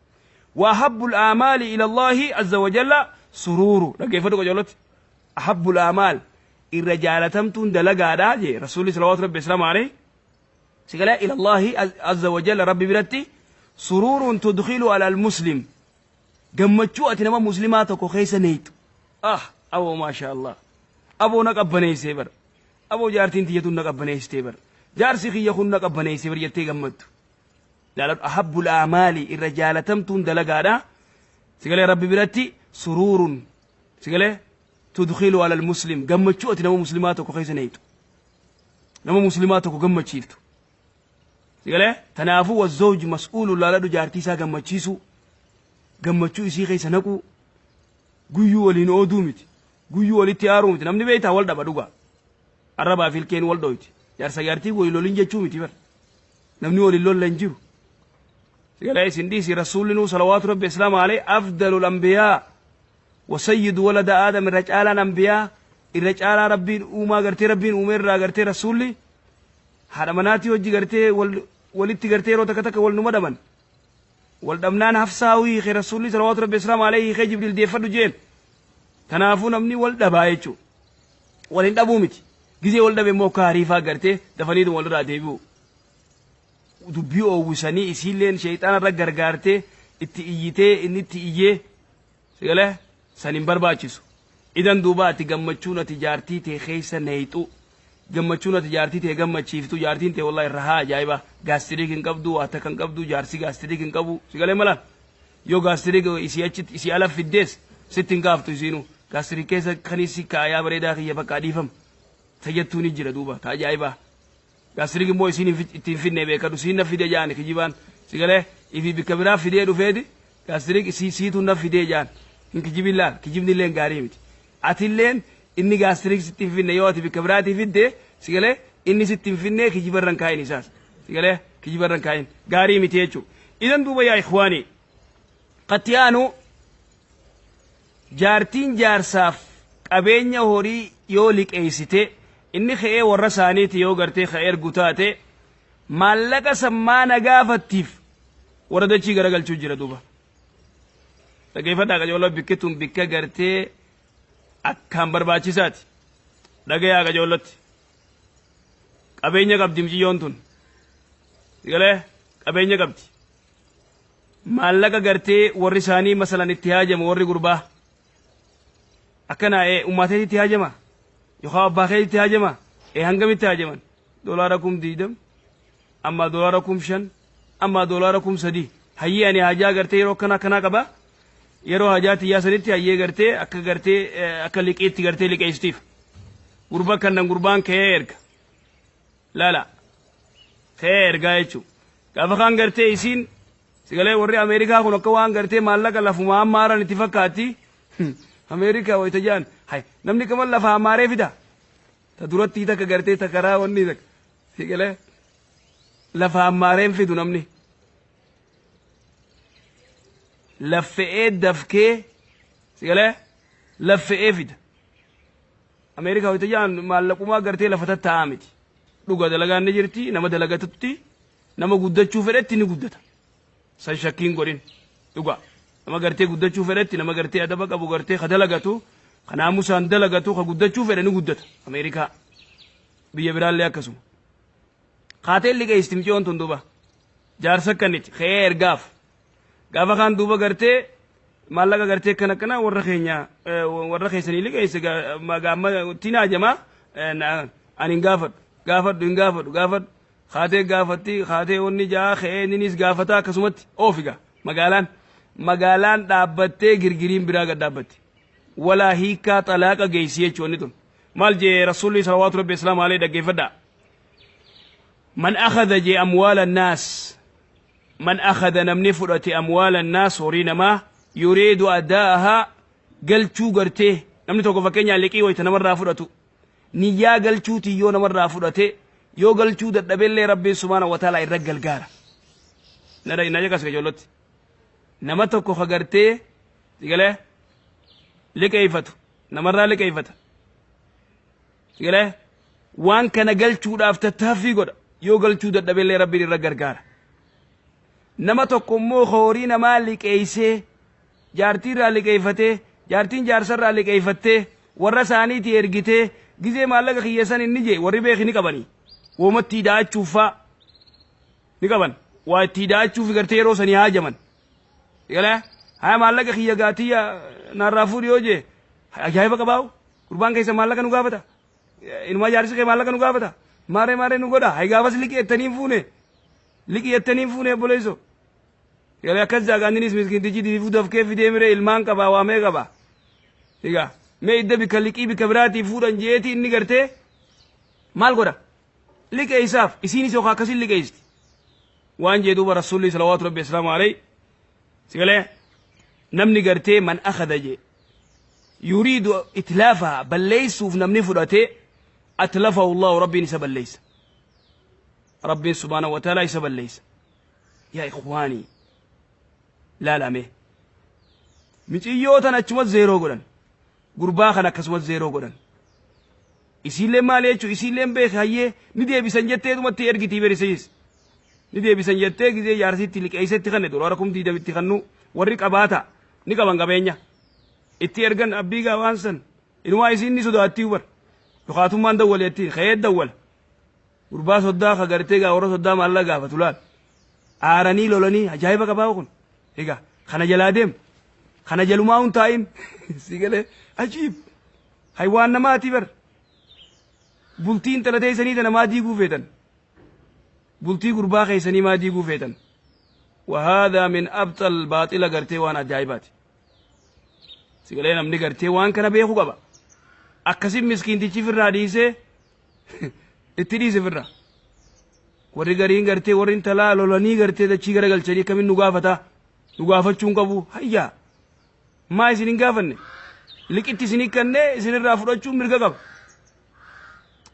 Wa ahabbu al-aamaali ila Allahi azza wa jalla suruuru. Dhaggeeffadhu qajeeloti. Ahabbu al-aamaal, irra jaalatamtuun dalagaadha jee Rasuulli salawaatu rabbi islaamu alayhi, sigalee, ila Allahi azza wa jalla, Rabbi biratti, suruurun tudkilu ala al-muslim, gammachuu ati nama muslimaa tokko keessa neeytu. Ah aboo, maasha Allah, aboo na qabbaneessee bar, aboo jaartiin tiyyatuun na qabbaneessitee bar, jaarsi kiyya kun na qabbaneessee bar jettee gammaddu. Jaaladhu. Ahabbul aamaali, irra jaalatamtuun dalagaadha, sigalee, Rabbi biratti, suruurun, sigalee, tudkilu ala almuslim, gammachuu ati nama muslimaa tokko keessa neeytu, nama muslimaa tokko gammachiiftu. Sigalee tanaafuu wazzawj mas'uulu, laaladhu, jaartii isaa gammachiisuu, gammachuu isii keessa naquu. Guyyuu waliin ooduu miti, guyyuu walitti aaruu miti. Namni beektaa wal dhaba dhugaa, arrabaa fi ilkeen wal dhoyti. Jaarsa jaartii waliin lolin jechuu miti bar, namni waliin lolla hin jiru. Sigalee isin dhiisi, Rasuulli nuu salawaatu rabbi islaama alayhi, afdalul anbiyaa wa sayyidu walada Aadam, irra caalaan anbiyaa, irra caalaa Rabbiin uumaa gartee Rabbiin uume irraa gartee Rasuulli haadha manaatii hojii gartee walitti gartee yeroo takka takka wal numa dhaban. Wal dhabnaan Hafsaa hiike Rasuulli salawaatu rabbi islaama alayhi, hiikee Jibriil deeffadhu jeen. Kanaafuu namni wal dhabaa jechuudha. Wal hin dhabuu miti. Gizee wal dhabe immoo akka hariifaa gartee dafaniituma walirraa deebi'u. Dubbii oowwisanii isiilleen sheexaana irra gargaartee itti iyyitee, inni itti iyyee, sigalee san hin barbaachisu. Idan duuba ati gammachuun ati jaartii tee keessa neeyxu, gammachuun ati jaartii tee gammachiiftu, jaartiin tee wallahi rahaa ajaa'iba, gastric hin qabdu, waa takka hin qabdu, jaarsi gastric hin qabu. Sigalee malaan yoo gastric isii achitti isii ala fiddees sitti hin kaaftu. Isiinuu gastric keessa kan isi kaayaa bareedaa kiyya bakka dhiifama tayyattuu ni jira duuba ta ajaa'ibaa. Gastric immoo isiin ittiin finne beekadhu, siin na fide jaani kijibaan. Sigalee ifi bikka biraa fidee dhufeeti gastric isii siitu na fidee jaan. Hin kijibin, laal, kijibni illeen gaarii miti. Atilleen inni gastric sitti hin finne yoo ati bikka biraatii fidde, sigalee, inni sitti hin finne kijibarran kaa'in isaas. Sigalee kijibarran kaa'in gaarii miti jechuudha. Idan duuba yaa ikhwaanii, qatti aanu jaartiin jaarsaaf qabeenya horii yoo liqeessite, inni ka'ee warra isaaniiti yoo gartee ka ergu taate, maallaqa sammaa na gaafattiif warra dachii garagalchuu jira duuba. Dhageeffadhaa qajooloo, bikkituun bikka gartee akkaan barbaachisaati. Dhagayaa qajoolotti. Qabeenya qabdi miciyyoon tun. Galee qabeenya qabdi. Maallaqa gartee warri isaanii masalan itti haajamu warri gurbaa. Akkana ummaa teetitti haajama yookaan abbaa keetitti haajama. Hangamitti haajaman? Doolaara 20,000, amma doolaara 5,000, amma doolaara 3,000. Hayyee, ani haajaa gartee yeroo akkana akkanaa qaba, yeroo hajaa tiyyaa sanitti hayyee gartee akka gartee akka liqiitti gartee liqeessitiif gurba kannan. Gurbaan ka'ee erga, laala, ka'ee ergaa jechuun gaafa kaan gartee isiin sigalee. Warri Ameerikaa kun akka waan gartee maallaqa lafuma ammaaran itti fakkaatti. Ameerikaa wayita jaan, hay, namni kaman lafa ammaaree fida. Ta duratti takka gartee ta karaa wanni takka sigalee lafa ammaareen fidu. Namni laffe'ee dafkee sigalee laffe'ee fida. Ameerikaa wayita jaan maallaqumaa gartee lafa tattaa'aa miti. Dhuga, dalagaan ni jirti. Nama dalagatutti, nama guddachuu fedhetti ni guddata. San shakkiin godhin. Dhuga, nama gartee guddachuu fedhetti, nama gartee adaba qabu, gartee ka dalagatu, ka naamusaan dalagatu, ka guddachuu fedhe ni guddata. Ameerikaa, biyya biraallee akkasuma. Kaateen liqeessitti miciyoon tun duuba jaarsa akkanitti ka'ee ergaaf. Gaafa kaan duuba gartee maallaqa gartee akkana akkana warra keenya, warra keessanii liqeesse, gaamma ittiin hajamaa. Ani hin gaafadhu, gaafadhu, hin gaafadhu, gaafadhu. Kaatee gaafatti, kaatee wanni jaa ka'ee inninis gaafata. Akkasumatti oofiga magaalaan dhaabbattee girgiriin biraa gad dhaabbatti. Walaa hiikaa xalaaqa geessi jechuun wanni tun. Maal jee Rasuulli salawaatu rabbi islaam alayhi? Dhaggeeffadhaa. من أخذ جي أموال الناس، من أخذ, namni fudhate, أموال الناس, horii namaa, يريد أداءها, galchuu gartee. Namni tokko fakkeenyaa liqii wayita namarraa fudhatu niyyaa galchuuti yoo namarraa fudhate, yoo galchuu dadhabellee Rabbiin subhaana wa ta'ala irra galgaara. Na jaqas ijoollotti. Nama tokko ka gartee sigalee liqeeffatu, namarraa liqeeffata, sigalee waan kana galchuudhaaf tattaaffii godha, yoo galchuu dadhabellee Rabbiin irra gargaara. Nama tokko immoo horii namaa liqeessee, jaartii irraa liqeeffatee, jaartiin jaarsarraa liqeeffattee, warra isaaniitii ergitee, gizee maallaqa kiyya san inni jee, warri beeki ni qabanii woomatti hidhaachuuf faa ni qaban, waa itti hidhaachuuf gartee yeroo sanii haajaman. Galee haya maallaqa kiyya gaatiyya narraa fuudhi yoo jee, ajaa'iba qabaa'u, gurbaan keessa maallaqa nu gaafata, inumaa jaarsi kee maallaqa nu gaafata, maaree maaree nu godha. Hay, gaafas liqii ettanii fuune, liqii ettanii fuune, obboleessoo. Galee akkas jaagaanninis miskiintichi diifuu dafkee fidee miree ilmaan qabaa, waamee qaba. Egaa mee idda bikka liqii bikka biraatii fuudhan jeeti inni gartee maal godha? Liqeessaaf isiinis yookaan akkasin liqeessiti. Waan jee duuba Rasuulli salawaatu rabbi islaamu alayhi, sigalee namni gartee من أخذ jee يريد إتلافها, balleessuuf namni fudhatee, أتلفه الله, rabbiin isa balleessa. Rabbiin subhaanahu wa ta'ala isa balleessa. Yaa ikhwaanii, laalame, miciyyoo tan achumas zeeroo godhan, gurbaa kan akkasumas zeeroo godhan. Isiillee maal jechuu, isiilleen beeke, hayyee ni deebisan jetteetumatti ergitii berisayis ni deebisan jettee. Gizee jaarsitti liqeessetti kanne doolaara 20,000tti kannu, warri qabaata ni qaban, qabeenya itti ergan. Abbiigaa waan san inumaa isiin ni sodaattii bar, yokaatummaan dawwale jettiin ka'ee dawwala. Gurbaa soddaa ka gartee gaa warra soddaa maallaqa gaafatu laal, aaranii lolanii. Ajaa'iba qabaa kun. Egaa kana jalaa deem, kana jalumaa hun taa'in. Si galee? Ajiib, haywaan namaati bar. Bultii intala teessanii tana maa diiguu feetan? Bultii gurbaa keessanii maa diiguu feetan? وهذا من أبطل باطل gartee waan ajaa'ibaati. Si galee? Namni gartee waan kana beeku qaba. Akkasin miskiintichi firraa dhiisee itti dhiise firraa. Warri gariin gartee warri intalaa lolanii gartee dachii garagalchanii, akkamiin nu gaafata, nu gaafachuu hin qabu. Hayyaa, maa isin hin gaafanne? Liqitti isin hikkannee isinirraa fudhachuun mirga qaba,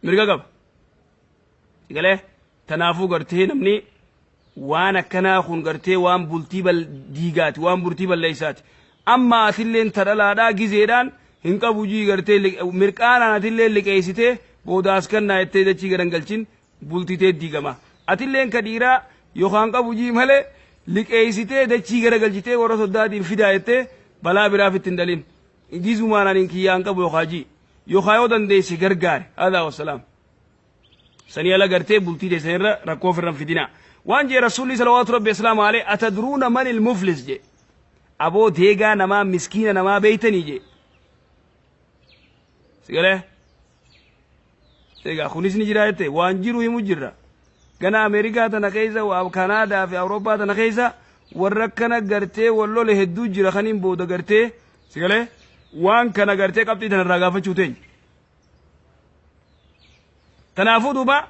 mirga qaba. Galee tanaafuu gartee namni waan akkanaa kun gartee waan bultii diigaati, waan bultii balleessaati. Amma atilleen tadhalaadhaa gizeedhaan hin qabu jii gartee mirqaanaan atilleen liqeessitee booda as kannaa jettee dachii garan galchin, bultitee diigama. Atilleen ka dhiiraa yookaan qabu jii malee liqeessitee dachii gara galchitee warra soddaatiin fidaa jettee balaa biraaf ittiin dalin. Gizumaan ani kiyyaan qabu yookaan jii yookaan yoo dandeesse gargaare. Haadha wassalaam. Sanii ala gartee bultii teessanirra rakkoo ofirran fidina. Waan jee Rasuulli salawaatu rabbi islaamu alayhi: أتدرون من المفلس jee. Aboo, deegaa namaa, miskiina namaa beeytanii jee. Sigalee egaa kunis ni jira jette waan jiru himu jirra. Gana Ameerikaa tana keessa, Kanaadaa fi Awurooppaa tana keessa warra akkana gartee wal lole hedduu jira. Kaniin booda gartee sigalee waan kana gartee qabxii tanarraa gaafachuu teenya. Tanaafuu duuba,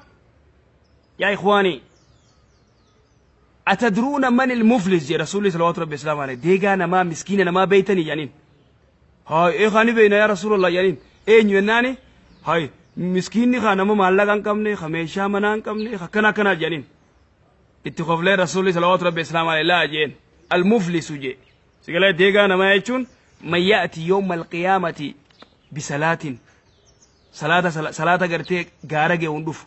yaa ikhwaanii, أتدرون من المفلس يا رسول الله صلوات ربي وسلامه عليه؟ deegaa namaa, miskiina namaa beeytanii jedhaniin. Haa, ee kaani beeyna yaa rasuulallah jedhaniin. Eenyu jennaani, hay, miskiinni kaa nama maallaqa hin qabne, ka meeshaa manaa hin qabne, akkana akkanaa jedhaniin. Itti koflee rasuulli صلوات ربي وسلامه عليه, laa jeen, المفلس jee sigalee deegaa namaa jechuun من يأتي يوم القيامة بصلاة, salaata, salaata gartee gaara geewun dhufu,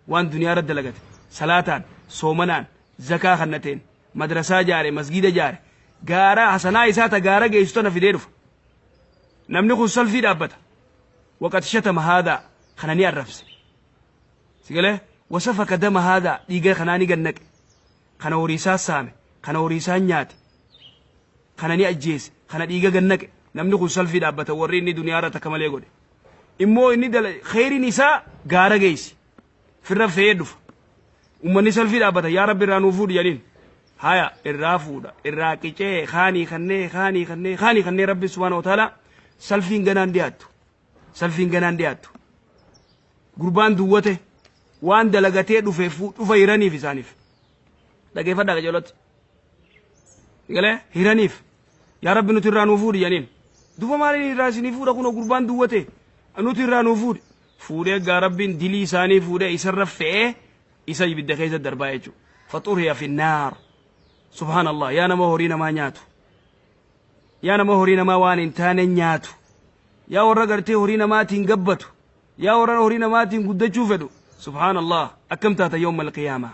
waan duniyaa irra dalagate, salaataan, soomanaan, zakaa kannateen, madrasaa jaare, masgida jaare, gaara hasanaa isaa ta gaara geessu tana fidee dhufa. Namni kun salfii dhaabbata. وقد شتم هذا, kana ni arrabse, sigalee, وسفك دم هذا, dhiiga kanaa ni gannaqe, kana horii isaa saame, kana horii isaa nyaate, kana ni ajjeese, kana dhiiga gannaqe. Namni kun salfii dhaabbata. Warri inni duniyaa irra takka malee godhe immoo inni kheyriin isaa gaara geessi firra fe'ee dhufa. Ummanni salfii dhaabbata. Yaa rabbi, irraa nuu fuudhi jedhaniin. Haya, irraa fuudha, irraa qicee, kaanii kannee, kaanii kannee, kaanii kannee. Rabbi سبحانه وتعالى salfiin ganaan dhiyaattu, salfiin ganaan dhiyaattu, gurbaan duwwate waan dalagatee dhufe dhufa hiraniif isaaniif. Dhageeffadhaa qajeeloti. Galee hiraniif. Yaa rabbi, nuti irraa nuu fuudhi jedhaniin. Duba maaliin irraa isinii fuudha? Kunoo gurbaan duwwate, nuti irraa nuu fuudhi. Fuudhee gaa rabbiin dilii isaanii fuudhee isarra fe'ee isa ibidda keessa darbaa jechuudha. فطرح في النار. سبحان الله. Yaa nama horii namaa nyaatu, yaa nama horii namaa waan hin taane nyaatu, yaa warra gartee horii namaatiin gabbatu, yaa warra horii namaatiin guddachuu fedhu, سبحان الله, akkam taata يوم القيامة?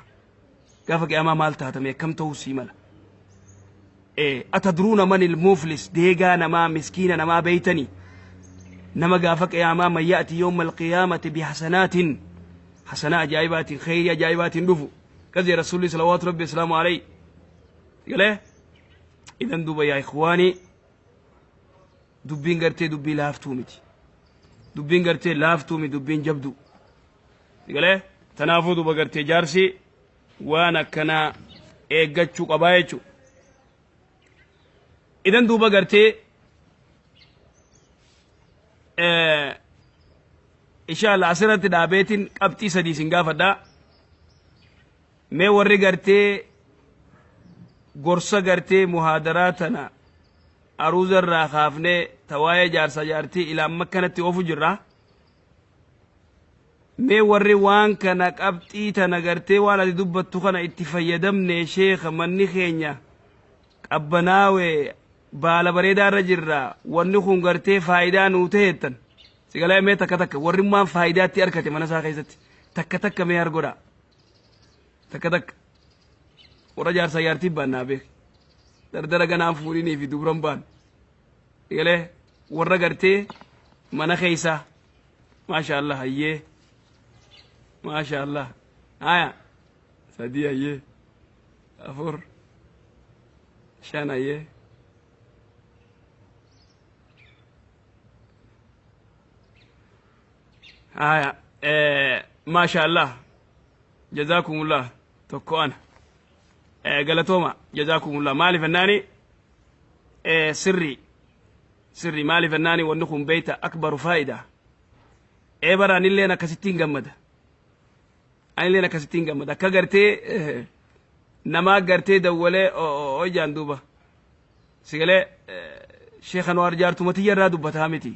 Gaafa qiyaamaa maal taatame? Akkam ta'uu sii mala? أتدرون من المفلس? Deegaa namaa, miskiina namaa beeytanii? Nama gaafa qiyaamaa من يأتي يوم القيامة بحسنات, hasanaa ajaa'ibaatiin, kheyrii ajaa'ibaatiin dhufu kaze rasuulli صلوات ربي وسلامه عليه. Galee idan duuba, yaa ikhwaanii, dubbiin gartee dubbii laaftuu miti, dubbiin gartee laaftuu miti, dubbiin jabdu. Galee tanaafuu duuba gartee jaarsi waan akkanaa eeggachuu qabaa jechuu. Idan duuba gartee insha Allah asirratti dhaabeetiin qabxii sadii isin gaafadhaa. Mee warri gartee gorsa gartee muhaadaraa tana aruuza irraa kaafnee tawaa'ee jaarsa jaartii ilaa amma kanatti oofu jirra. Mee warri waan kana qabxii tana gartee waan ati dubbattu kana itti fayyadamne, sheeka, manni keenya qabbanaawe, baala bareedaa irra jirra, wanni kun gartee faayidaa nuu ta'eettan sigalee, mee takka takka warri maan faayidaatti argate mana isaa keessatti takka takka mee argodha. Takka takka warra jaarsa jaartii baannaa beek, dardara ganaan fuudhinii fi dubran baan. Sigalee warra gartee mana keeysaa, maasha Allah, hayyee, maasha Allah, haya, sadii, hayyee, afur, shan, hayyee. Haya, maasha Allah, جزاكم الله. Tokko ana galatooma, جزاكم الله. Maaliif ennaani, sirri sirri. Maaliif ennaani, wanni kun beeyta أكبر faayidaa. Ee bara anilleen akkasittiin gammada, anilleen akkasittiin gammada. Akka gartee namaa gartee dawwalee ojaan duuba sigalee, Sheekh Anwaar jaartuma tiyya irraa dubbataa miti,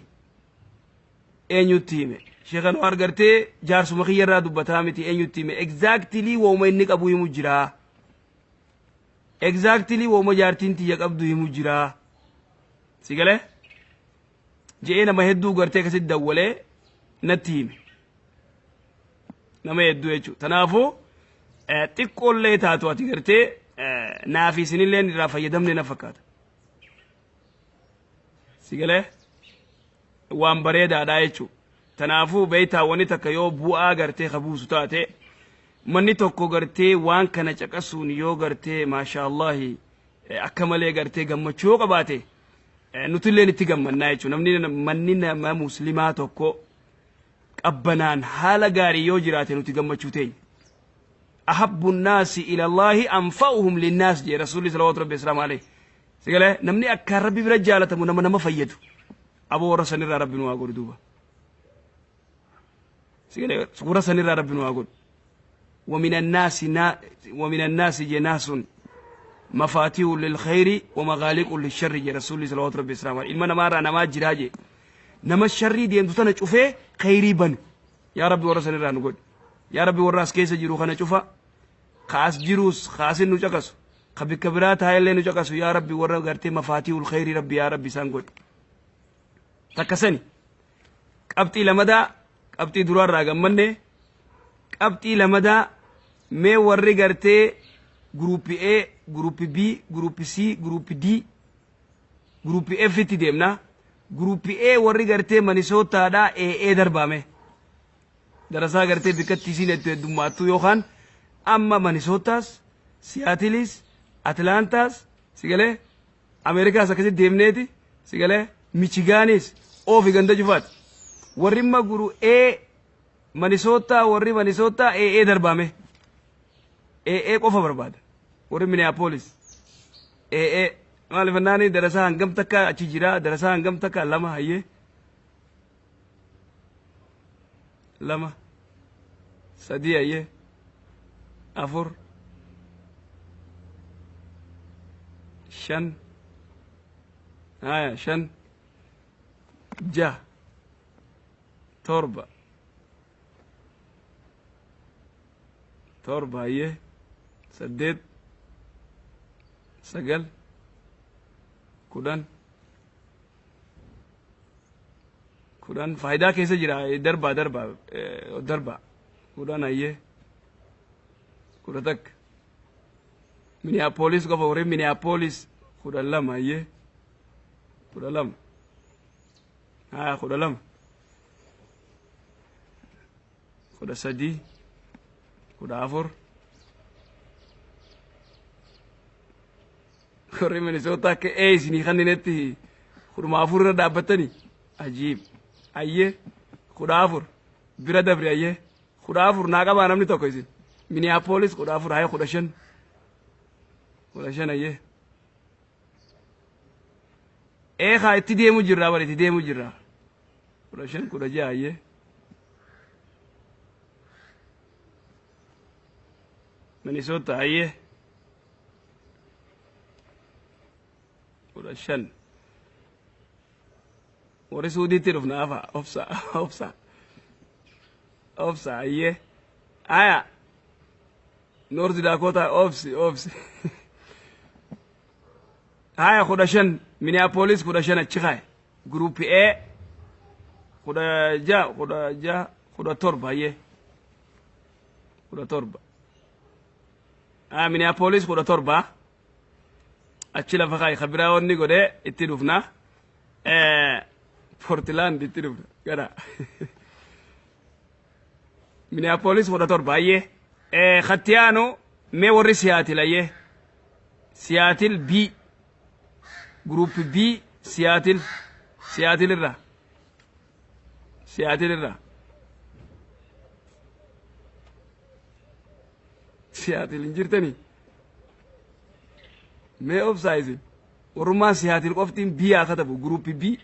eenyutti hime? Sheekh Anwaar gartee jaarsuma kiyya irraa dubbataa miti, eenyutti hime? Exactly wooma inni qabu himu jira, exactly wooma jaartiin tiyya qabdu himu jira. Sigalee je'ee nama hedduu gartee akkasitti dawwalee natti hime, nama hedduu jechuudha. Tanaafuu xiqqoollee taatu ati gartee naafi isinilleen irraa fayyadamne na fakkaata. Sigalee waan bareedaadha jechuudha. Tanaafuu beeytaa, wanni takka yoo bu'aa gartee kabuusu taate, manni tokko gartee waan kana caqasuun yoo gartee maasha Allahi akka malee gartee gammachuu yoo qabaate. Nutilleen itti gammannaa jechuudha. Namni manni nama muslimaa tokko qabbanaan haala gaarii yoo jiraate nuti gammachuu teenya. Ahabbu nnaasi ila Allaahi anfa'uhum linnaas jee Rasuulli salawaatu rabbi wasalaamu alayhi. Sigalee namni akkaan rabbi bira jaalatamu nama nama fayyadu. Aboo warra sanirraa rabbi nu haa godhu duuba. Sigalee warra sanirraa rabbi nu haa godhu. ومن الناس نا ومن الناس جناس مفاتيح للخير ومغاليق للشر جي رسول صلى الله عليه وسلم. ilma namaarraa namaa jiraa jee nama sharrii deemtu tana cufee khayrii banu. Yaa rabbi warra sanirraa nu godhi. Yaa rabbi warra as keessa jiru kana cufa ka as jiruus ka asin nu caqasu ka bikka biraa taa'ellee nu caqasu, yaa rabbi warra gartee mafaatiihul khayrii rabbi yaa rabbi isaan godhi. Takka sani qabxii lamadaa, qabxii duraarraa gammanne, qabxii lamadaa mee warri gartee group A, group B, group C, group D, group F itti deemna. Group A warri gartee Minnesotaadhaa AA darbaame. Darasaa gartee bikkatti isiin itti heddummaattu yookaan amma Minnesotaas, Seattleis, Atlantaas, sigalee Ameerikaas akkasitti deemneeti, sigalee Michigaanis oofi ganda cufaati. Warri imma guru A Minnesota, warri Minnesota AA darbaame. AA qofa barbaada. Warri Minneapolis AA maaliif jennaani darasaa hangam takka achi jira, darasaa hangam takka lama hayyee lama sadii hayyee afur shan haya shan jaha torba torba hayyee saddeet sagal 10 10 faayidaa keessa jira, darbaa darbaa darbaa 10 hayyee 11 Minneapolis qofa warri Minneapolis 12 hayyee 12 haa 12 13 14 warri Minnesota akka ee isinii kanninetti 14 irra dhaabbattanii ajiib hayyee 14 bira dabre hayyee 14 naa qabaa namni tokko isin Minneapolis 14 hayyee 15 15 hayyee ee kaa itti deemu jirraa bara itti deemu jirraa 15 16 hayyee Minnesota hayyee 15 warri Suudiitti dhufna afa obsa obsa obsa hayyee aya North Dakota obsi obsi haya 15 Minneapolis 15 achi kaye group A 16 16 17 hayyee 17 ah Minneapolis 17 achi lafa kaayi kabiraa wanni godhee itti dhufna Portland itti dhufna gara Minneapolis 17 hayyee Kattiyaanu mee warri Seattle hayyee Seattle B group B Seattle Seattle irraa Seattle irraa Seattle hin jirtanii mee obsaa isin warrummaan Seattle qoftiin B haa katabu group B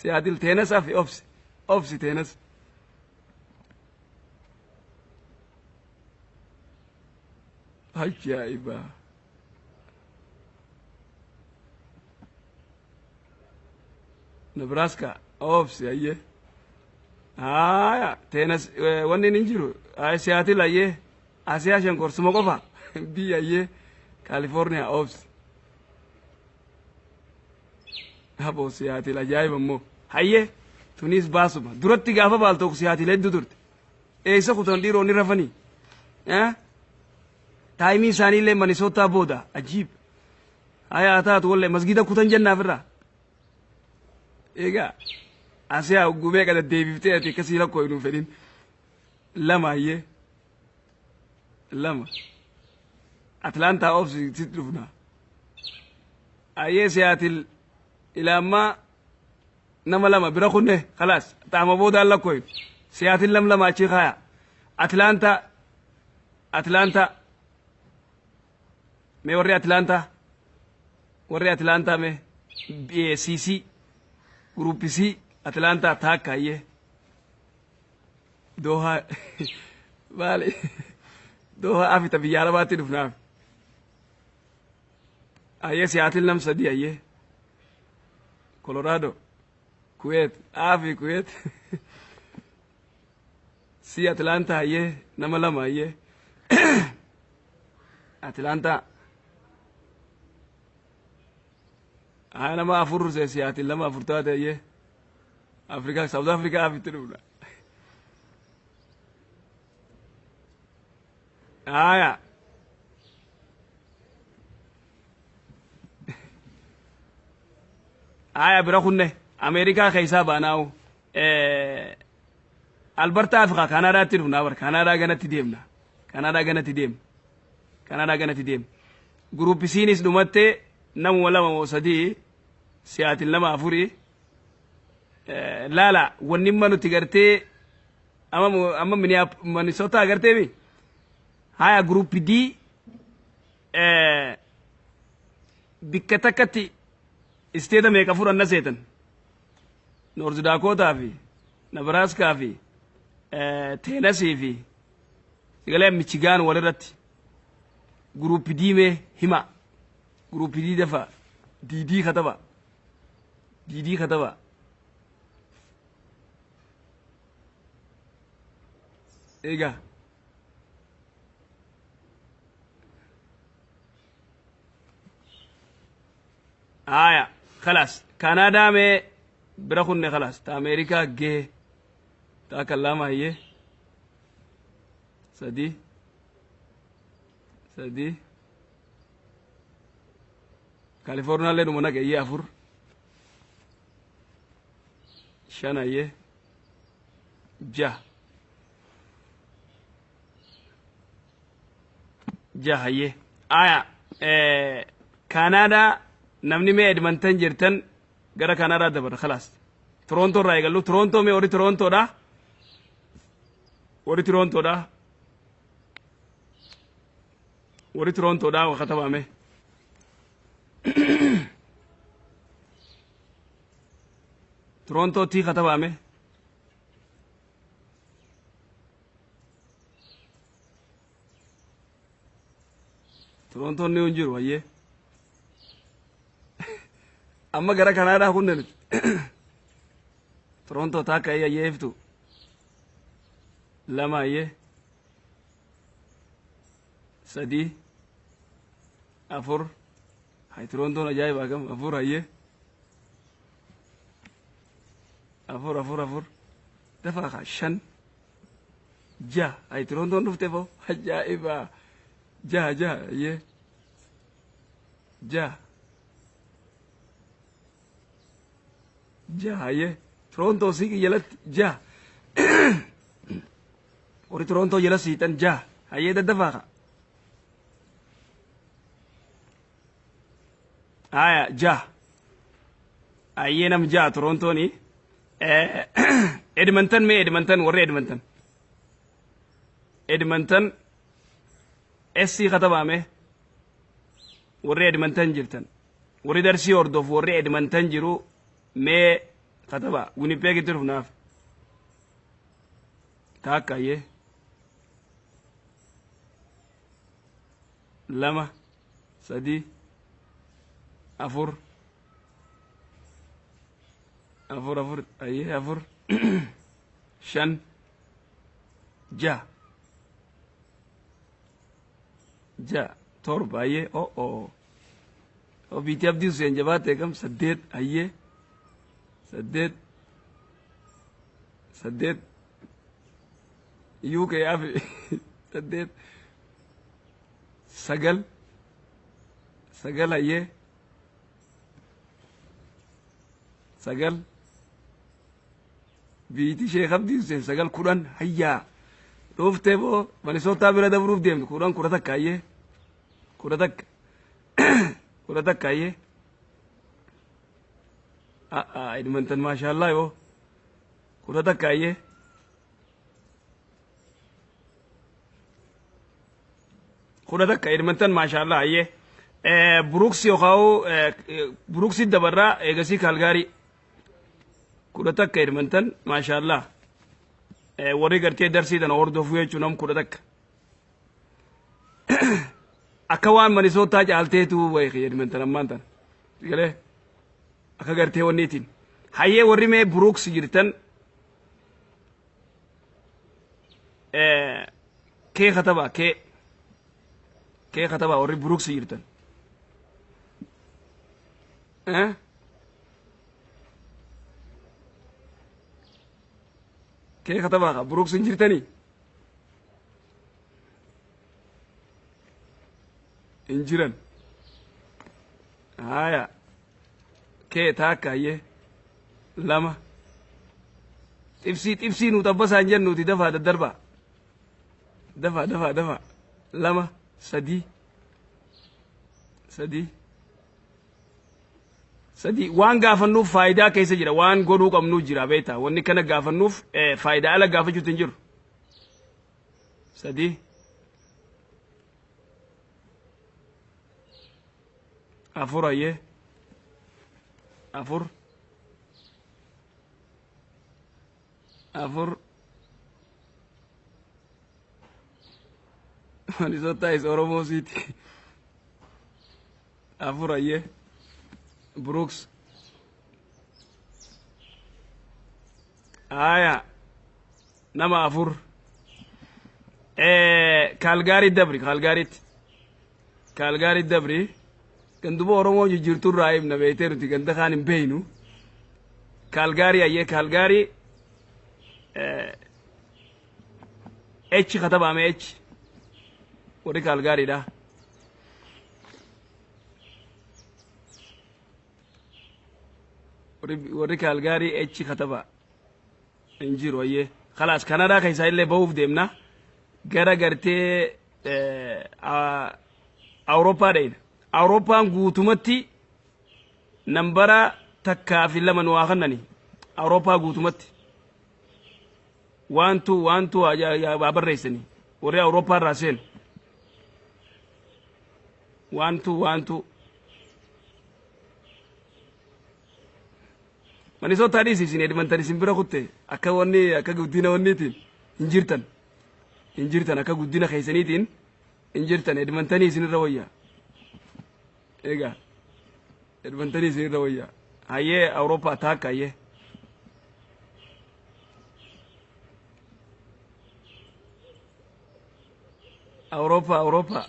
Seattle teenas afi obsi obsi teenas ajaa'iba Nebraska obsi hayyee haya teenas wanni hin jiru haya Seattle hayyee Asiyaa shan korsuma qofa B hayyee California obsi Abo Seattle ajaa'iba immoo hayyee tunis baasuma duratti gaafa baaltook Seattle hedduu turte eessa kutan dhiironni rafanii timeii isaanii illee Minnesota booda ajiib haya taatu wallee masgida kutan jennaaf irraa egaa Asiyaa gubee qada deebiftee ati akkasii lakkoo hin fedhin lama hayyee lama Atlantaa obsi sitti dhufna hayyee Seattle Ilaa ammaa nama lama bira kunne, khalaas, taama boodaan lakkooyin. Siyaatin lam lama achi kaaya. Atlaanta, Atlaanta mee, warri Atlaanta, warri Atlaantaa mee CC, group C, Atlaantaa taakka, ayyee. Doha maali? Doha afita biyya Arabaatti dhufnaaf. Ayyee, Siyaatil nam sadi, ayyee. Colorado, Kuwait, Afi Kuwait. Si Atlanta, ayyee, nama lama, ayyee. Atlanta. Haa, nama afur Siyaatil lama afur taate, ayyee. Afrikaa, South Africa afitti dhufna. Aya. Aya, bira kunne Ameerikaa keessaa baanaawu. Alberta Afrikaa Kaanaadaatti dhufnaa bar. Kaanaadaa ganatti deemna. Kaanaadaa ganatti deemna. Kaanaadaa ganatti deemna. Group Ciinis dhumattee, namuma lama moo sadii, Siyaatil nama afurii. Laala, wanni imma nuti gartee amma amma Minnesota agartee. Haya, group D bikka takkatti isteeta meeqa fudhanna seetan? North Dakota fi Nebraska fi Tennessee fi sigalee Michigan walirratti. Group D mee hima. Group D dafa DD kataba. DD kataba. Egaa. Haya, خلاص. Kanaadaa mee bira kunne, خلاص. Ta Ameerikaa gee. Ta lama, hayyee. Sadi. Sadi. Kaalifoorniyaallee dhuma naqe, hayyee, afur. Shan, hayyee. Jaha. Jaha, hayyee. Aya. Kanaadaa namni mee Edmonton jirtan gara Kanaadaa dabara, خلاص. Torontoo irraa eegallu. Torontoo mee, warri Torontoodha. Warri Torontoodha. Warri Torontoodha katabame. Torontoo tii katabame. Torontoon ni hin jiru, hayyee. Amma gara Kanaadaa kunne nuti. Torontoo takka, hayyee, iftu. Lama, hayyee. Sadii. Afur. Hay, Torontoon ajaa'iba kam, afur, hayyee. Afur, afur, afur. Dafaa kaa, shan. Jaha. Hay, Torontoon dhufte fo, ajaa'iba. Jaha, jaha, hayyee. Jaha. Jaha, hayyee. Torontoo siiqii jalatti jaha. Warri Torontoo jala siixan jaha. Hayyee, daddafaa kaa. Haya, jaha. Hayyee, nam jaha Torontooni. Edmonton mee, Edmonton, warri Edmonton. Edmonton SC katabame, warri Edmonton jirtan. Warri darsii hordofu, warri Edmonton jiru mee kataba. Winnipeg itti dhufnaaf. Takka, hayyee. Lama, sadi, afur, afur, afur, hayyee, afur, shan, jaha, jaha, torba, hayyee, o o o biitii Abdii Hussein jabaate kam, saddeet, hayyee, saddeet, saddeet, UK afi, saddeet, sagal, sagal, hayyee, sagal, biitii Sheekh Abdii Hussein, sagal, 10, hayyaa, dhooftee boo, Minisootaa bira dabruuf deemtu, 10, 11, hayyee, 11, 11, hayyee. Edmonton maashaallah yoo 11 ayyee. 11 Edmonton maashaallah ayyee. Brooks yookaan Brooks dabarraa eegasii Kaalgaarii. 11 Edmonton maashaallah. Warri gartee darsii tana hordofuu jechuun nam 11. Akka waan Minisootaa caalteetu wayii Edmonton ammaan tana. Galee akka gartee wanniitiin. Hayyee, warri mee Brooks jirtan kee katabaa, kee katabaa warri Brooks jirtan. Eh? Kee katabaa ka Brooks hin jirtanii? Hin jiran. Haya. Kee taakka hayyee. Lama. Xibsii xibsii nu xabbasaan jennuuti, dafaa daddarbaa. Dafaa dafaa dafaa. Lama, sadii. Sadii. Sadii. Waan gaafannuuf faayidaa keessa jira, waan godhuu qabnuu jira beektaa. Wanni kana gaafannuuf faayidaa ala gaafachuutti hin jiru. Sadii. Afur hayyee. Afur. Afur. Minnesota is Oromo City. Afur hayyee. Brooks. Aya. Nama afur. Kaalgaarii dabri, Kaalgaariitti. Kaalgaarii dabri. Ganduba Oromoo jijjiirturraa himna beektee, nuti ganda kaan hin beeynu. Kaalgaarii hayyee, Kaalgaarii. H katabaame, H. Warri Kaalgaariidha. Warri Kaalgaarii H kataba. Hin jiru hayyee. Khalaas, Kanadaa keessaa illee bahuuf deemna. Gara gartee Awurooppaa dhayna. Awurooppaan guutumatti nambara 1 fi 2 nu haa kennani. Awurooppaa guutumatti. One two one two haa barreessani. Warri Awurooppaa irraa seenu. One two one two. Minisootaa dhiisi, isin Edmonton isin bira kutte, akka wanni akka guddina wanniitiin hin jirtan. Hin jirtan, akka guddina keessaniitiin hin jirtan. Edmontonii isinirra wayya. Egaa Edmontonii isinirra wayya. Hayyee, Awurooppaa taakka hayyee. Awurooppaa, Awurooppaa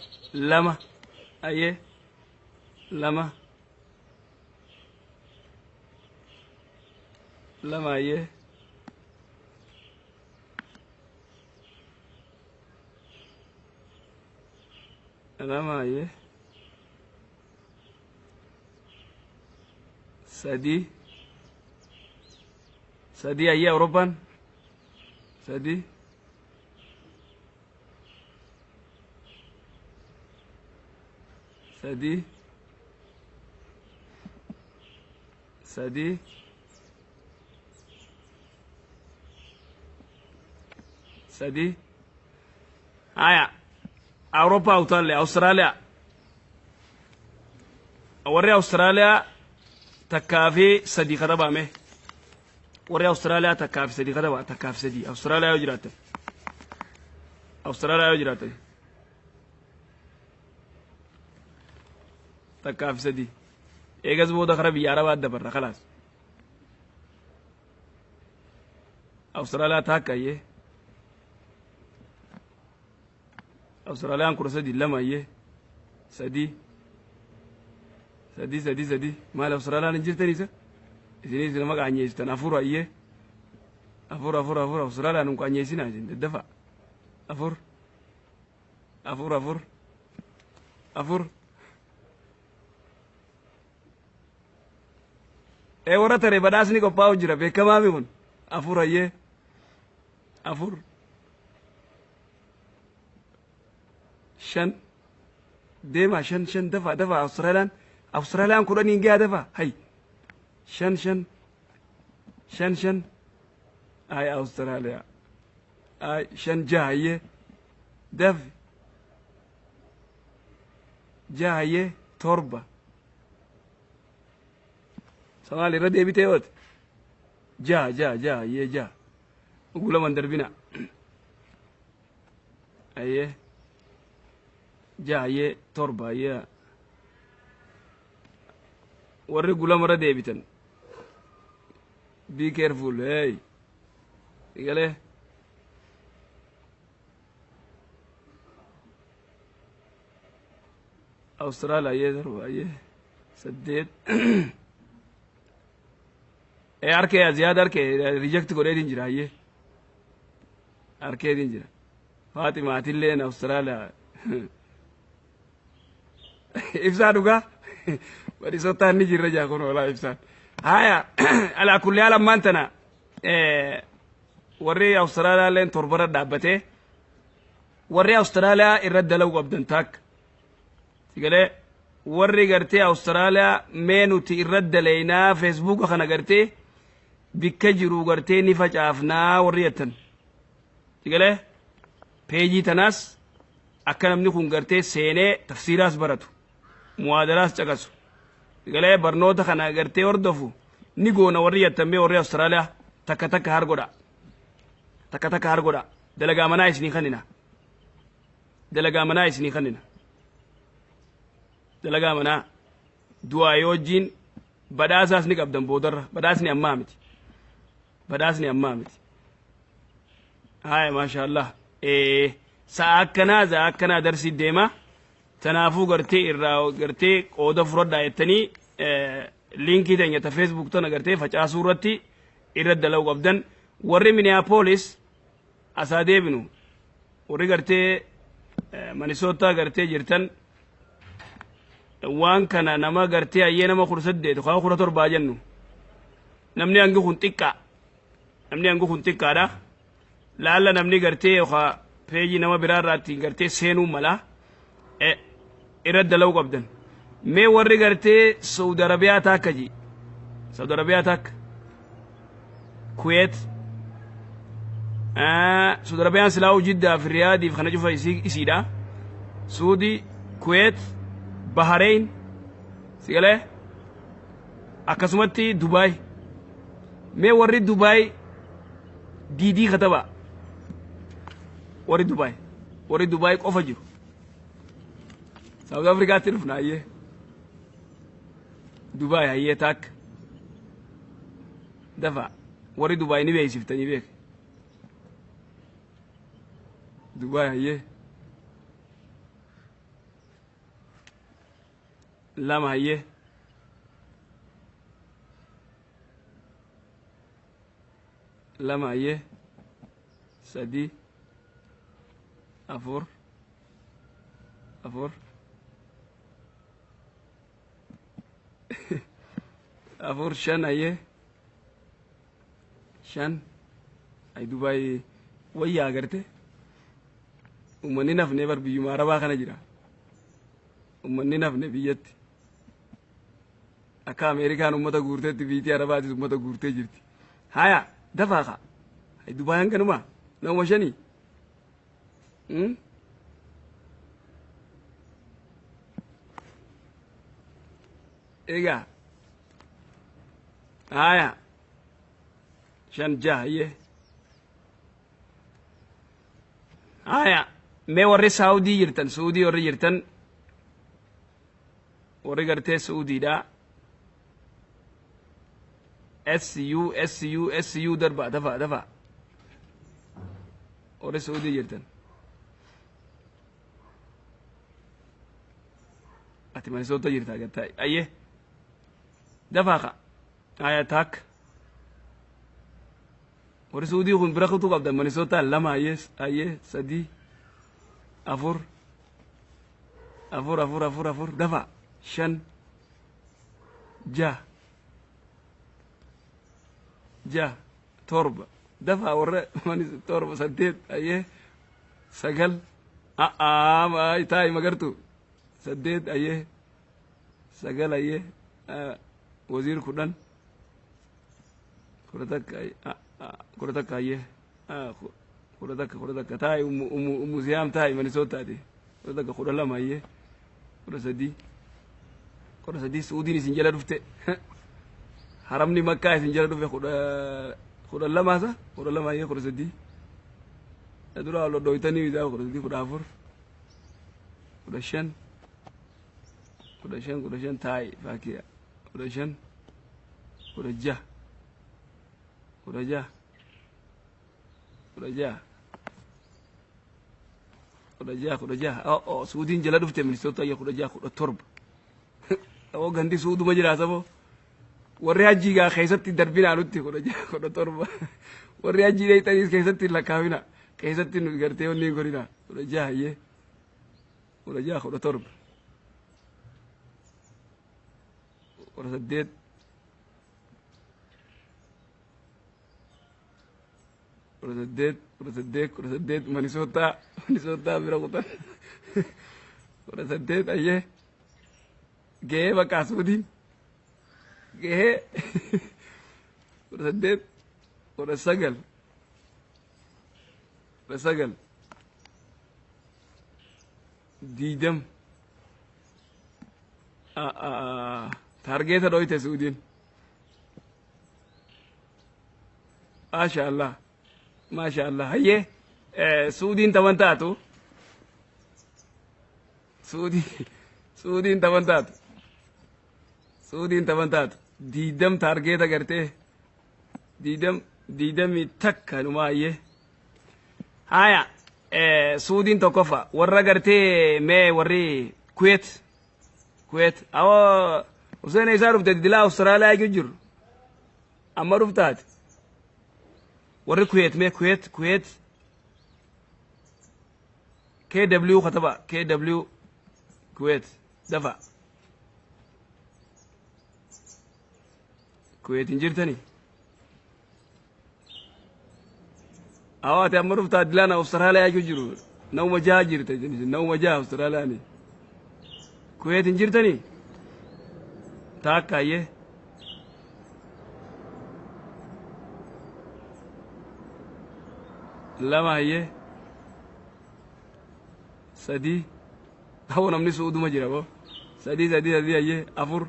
lama hayyee, lama, lama hayyee. Lama hayyee. Sadii, sadii hayyee. Awurooppaan sadii, sadii, sadii, sadii. Haya, Awurooppaa utaalle. Awustiraaliyaa, warri Awustiraaliyaa 1 fi 3 katabame. Warri Awustiraaliyaa 1 fi 3 kataba, 1 fi 3. Awustiraaliyaa yoo jiraattan, Awustiraaliyaa yoo jiraattan, 1 fi 3. Eegas booda kara biyya Arabaa dabarra. Khalaas, Awustiraaliyaa takka iyyee. Awustiraaliyaan 13. Lama iyyee. Sadii, sadii, sadii, sadii. Maal, Awustiraaliyaan hin jirtan? Isa isinis nama qaanyeessitan. Afur iyyee. Afur, afur, afur. Awustiraaliyaan hin qaanyeessinaa isin, daddafa. Afur, afur, afur, afur. Ee, warra tare badhaasni qophaa'u jira, beekamaami kun. Afur ayyee. Afur, shan, deema, shan, shan, dafa dafa. Awustiraaliyaan, Awustiraaliyaan 10 hin gahaa, dafa. Hay, shan, shan. Shan, shan. Ay, Awustiraaliyaa. Ay, shan, jaha, ayyee. Dafi, jaha, ayyee. Torba. Samaali irra deebitee yooti. Jaha, jaha, jaha, ayyee, jaha. Gulaman darbina. Ayyee, jaha, ayyee, torba, ayyee. Warri gulamarra deebitan, be careful. Hey, galee. Awustiraaliyaa, ayyee, torba, ayyee, saddeet. Ee, harkee ziyaada, harkee reject godheetiin jira. Ayyee, harkeetiin jira. Faaxima, atilleen Awustiraaliyaa. Ibsaa dhugaa badhisotaan ni jirra jaa kun olaa ibsaan. Haya, alaa kulli haal, ammaan tana warri Awustiraaliyaa illeen torbarra dhaabbatee. Warri Awustiraaliyaa irra dalaguu qabdan taakka. Sigalee, warri gartee Awustiraaliyaa, mee nuti irra daleynaa, Feesbuuka kana gartee bikka jiru gartee ni facaafnaa warri jettan. Sigalee, peejii tanaas akka namni kun gartee seenee tafsiiraas baratu, muwaadaraas caqasu, sigalee, barnoota kana gartee hordofu ni goona warri jettan, mee warri Awustiraaliyaa takka takka har godha, takka takka har godha. Dalagaa manaa isinii kannina, dalagaa manaa isinii kannina, dalagaa manaa du'aa wajjiin. Badhaasaas ni qabdan boodarra. Badhaasni ammaa miti, badhaasni ammaa miti. Haya, maashaallah. Sa'a akkanaa, sa'a akkanaa darsii deema. Tanaafuu gartee irraa gartee qooda fudhadhaa jettanii liinkii teenya ta Facebook tana gartee facaasuu irratti irra dalaguu qabdan. Warri Minneapolis asaa deebinu, warri gartee Minnesota gartee jirtan, waan kana nama gartee, ayyee, nama 18 kaa 17 jennu. Namni hangi kun xiqqaa, namni hangi kun xiqqaadha. Laalla, namni gartee yookaan peejii nama biraa irraatti gartee seenuu mala, irra dalaguu qabdan. Mee warri gartee Saudi Arabiyaa takka ji, Saudi Arabiyaa takka, Kuweet, Saudi Arabiyaan silaa Jiddaa fi Riyaadiif kana cufa isiidha. Suudi, Kuweet, Baharein, sigalee, akkasumatti Dubaay. Mee warri Dubaay diidii kataba. Warri Dubaay, warri Dubaay qofa jiru. Saawud Afrikaatti dhufna. Ayyee, Dubaay, hayyee, takka dafa. Warri Dubaay ni beeksiftanii beek. Dubaay, hayyee, lama, hayyee, lama, hayyee, sadi, afur, afur, afur, shan, hayyee, shan. Ay, Dubaay wayyaa agarte. Ummanni nafne bar biyyuma Arabaa kana jira. Ummanni nafne biyyatti. Akka Ameerikaan ummata guurteetti biitii Arabaatis ummata guurtee jirti. Haya, dafaa ka. Ay, Dubaay hanganuma nama shanii. Egaa, haya, shan, jaha, hayyee. Haya, mee warri Saawudii jirtan, Suudii warri jirtan, warri gartee Suudiidha. S U S U S U darba, dafa dafa, warri Suudii jirtan. Ati Manisoota jirta gattaa. Ayyee, dafaa ka. Haya, takka. Warri Suudii kun bira kutuu qabdan Manisootaa. Lama, ayyee, ayyee, sadii, afur, afur, afur, afur, afur, dafa, shan, jaha, jaha, torba, dafa warra torba, saddeet, ayyee, sagal, a'aa, taa'i magartu, saddeet, ayyee, sagal, ayyee, waziir, 10, 11 11 ayyee 11 11 taa'i ummu siyaam taa'i Minisootaati 11 12 ayyee 13 13 Suudiin isin jala dhufte haramni Makkaa isin jala dhufe 12 sa 12 ayyee 13 dura ol dhoytanii isaa 13 14 15 15 15 taa'i faakiya 15 16 16 16 16 16 oh Suudiin jala dhufte Minisoota ayyee 16 17 oo gandi Suuduma jira sabo warri hajjii gaa keessatti darbinaa nutti 16 17 warri hajjii dheeyxaniis keessatti lakkaawina keessatti nu gartee wanni godhina 16 ayyee 16 17 18 18 18 18 Minisootaa Minisootaa bira kutan 18 ayyee gahee bakka Suudiin gahee 18 19 19 20 target dhoyte Suudiin maasha Allah maasha Allah hayyee Suudiin taban taatu Suudiin taban taatu Suudiin taban taatu 20 target gartee 21 numa hayyee haya Suudiin tokkoffa warra gartee mee warri Kuwait Kuwait awoo Hussein isaa dhufte dilaa Austraaliyaa eegu jiru amma dhuftaati warri Kuwait mee Kuwait Kuwait KW kataba KW Kuwait dafa Kuwait hin jirtani awoo ati amma dhuftaa dilaan Austraaliyaa eegu jiru nauma jaha jirte nauma jaha Austraaliyaani Kuwait hin jirtani taakka ayyee lama ayyee 3 awoo namni Suuduma jira boo 3 3 3 ayyee 4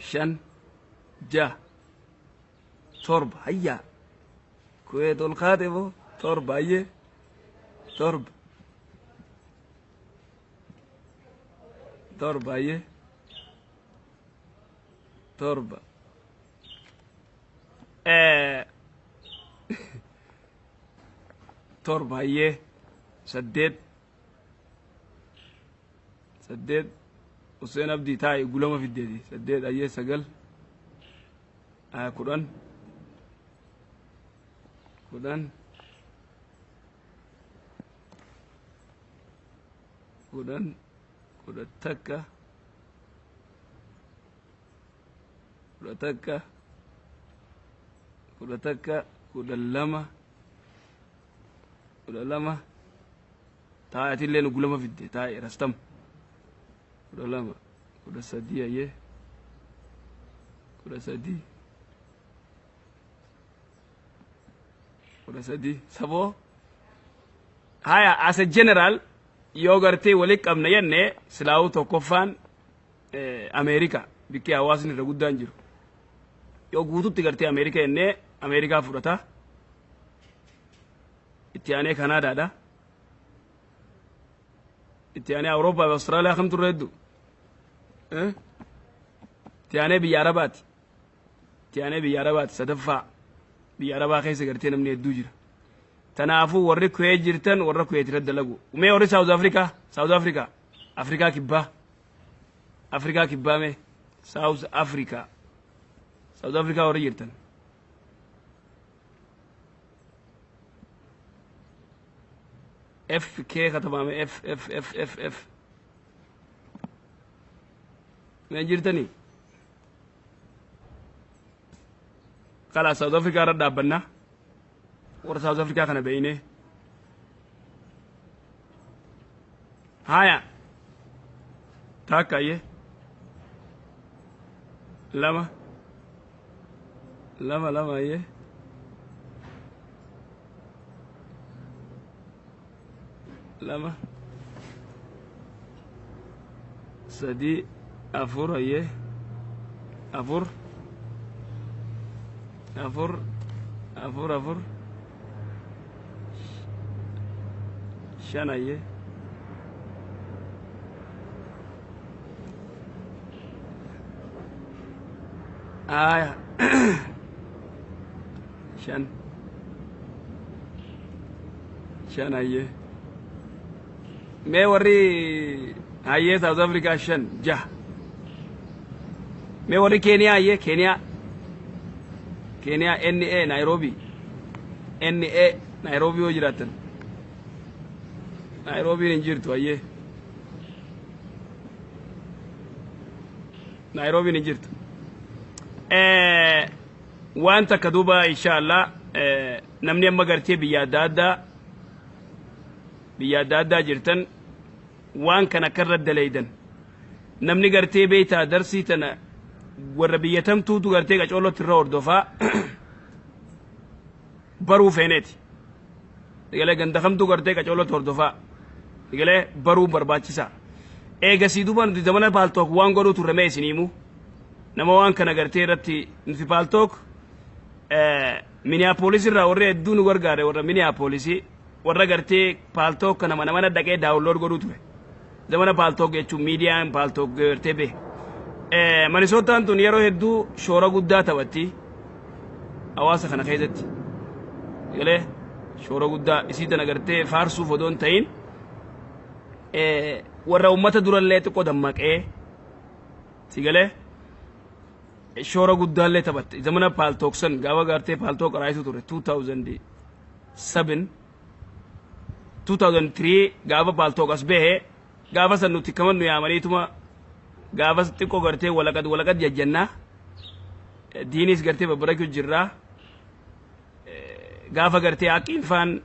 5 6 7 hayya Kuwait ol kaate boo 7 ayyee 7 7 ayyee 7 7 ayyee 8 8 Hussein Abdii taa'i gulama fiddeeti 8 ayyee 9 10 10 10 11 11 11 12 12 taa'i atillee nu gulama fidde taa'i rastam 12 13 ayyee 13 13 saboo haya as a general yoo gartee walitti qabna jenne silaa'uu tokkoffaan Ameerika bikkee hawaasni irra guddaan jiru yoo guututti gartee Ameerika jennee Ameerikaa fudhata itti aanee Kanaadaadha itti aanee Awurooppaa fi Awustiraaliyaa kamtu irra hedduu itti aanee biyya Arabaati itti aanee biyya Arabaati sadaffaa biyya Arabaa keessa gartee namni hedduu jira tanaafuu warri Kuweet jirtan warra Kuweet irra dalagu mee warri South Africa South Africa Afrikaa kibbaa Afrikaa kibbaa mee South Africa South Africa warri jirtan F K katabame F F F F F mee jirtanii kalaa South Africa irra dhaabbannaa warra South Africa kana beeyne haya takka ayyee 2 Lama lama ayyee. Lama. Sadi, afur ayyee. Afur. Afur. Afur afur. Shan ayyee. Aya. Shan. Shan ayyee. Mee warri hayyee South Africa shan jaha. Mee warri Keeniyaa hayyee Keeniyaa. Keeniyaa NA Nairobi. NA Nairobi yoo jiraattan. Nairobiin hin jirtu hayyee. Nairobiin hin jirtu. Waan takka duuba insha Allah namni amma gartee biyya adda addaa jirtan waan kana akka irra dalaydan namni gartee beeytaa darsii tana warra biyya tamtuutu gartee qacoolotti irra hordofaa baruu feeneeti. Egalee ganda kamtuu gartee qacoolotti hordofaa egalee baruu barbaachisaa. Eegasii duuba nuti zamana Paltalk waan godhuu turre mee isiniimu nama waan kana gartee irratti nuti Paltalk Minneapolis irraa warri hedduu nu gargaare, warra Minneapolis, warra gartee Paltalk kana mana mana dhaqee download godhuu ture. Zamana Paltalk jechuun miidiyaan Paltalk gartee bee. Minnesotaan tun yeroo hedduu shoora guddaa taphatti hawaasa kana keessatti. Galee shoora guddaa isii tana gartee faarsuuf odoo hin ta'in warra uummata durallee xiqqoo dammaqee si galee shoora guddaallee taphatte. Zamana Paltalk san gaafa gartee Paltalk qaraayisu ture 2007, 2003 gaafa Paltalk as bahe, gaafa san nuti kaman nu yaamaniituma gaafa xiqqoo gartee walaqad walaqad jajjannaa diinis gartee babbarakuu jirraa gaafa gartee haqiin faan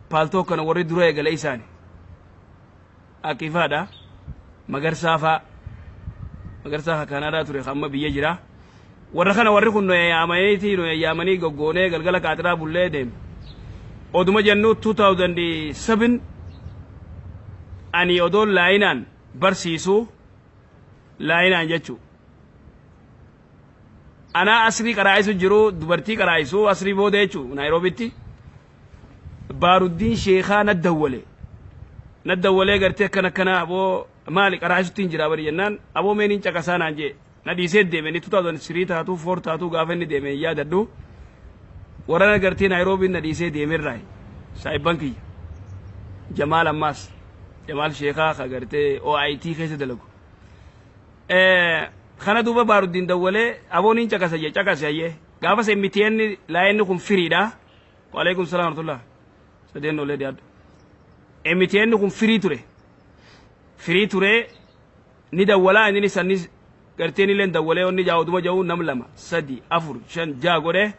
Paltalk kana warri dura eegale isaani haqiifaadha. Magarsaa faa, Magarsaa Kanaadaa ture, amma biyya jira. Warra kana warri kun nu yaamaniiti, nu yaamanii goggoonee galgala qaaxiraa bullee deeme. Oduma jennu 2007 ani odoon laayinaan barsiisuu, laayinaan jechuu anaa asrii qaraa'isu jiru, dubartii qaraa'isu asrii booda jechuu, Naayiroobitti Baaruddiin Sheekaa na dawwale. Na dawwalee gartee akkana akkana, aboo maali qaraa'isutti hin jira bari jennaan, aboo meeniin caqasaa naan jee na dhiisee deeme. Inni 2003 taatu, 4 taatu gaafa inni deeme hin yaadadhu. Warra gartee Naayiroobiin na dhiisee deemerraa saayibban kiyya Jamaal, ammaas Jamaal Sheekaa ka gartee OIT keessa dalagu. Kana duuba Baaruddiin dawwalee aboon hin caqasa jee, caqase hayyee. Gaafa MTN laayinni kun free dha. Waalaikum salaam warahmatullah. Sadeen olee dhiyaadhu. MTN kun free ture, free ture. Ni dawwalaa inni sannis garteen illee dawwalee onni jaa oduma ja'u nam lama sadi afur shan jaa godhe.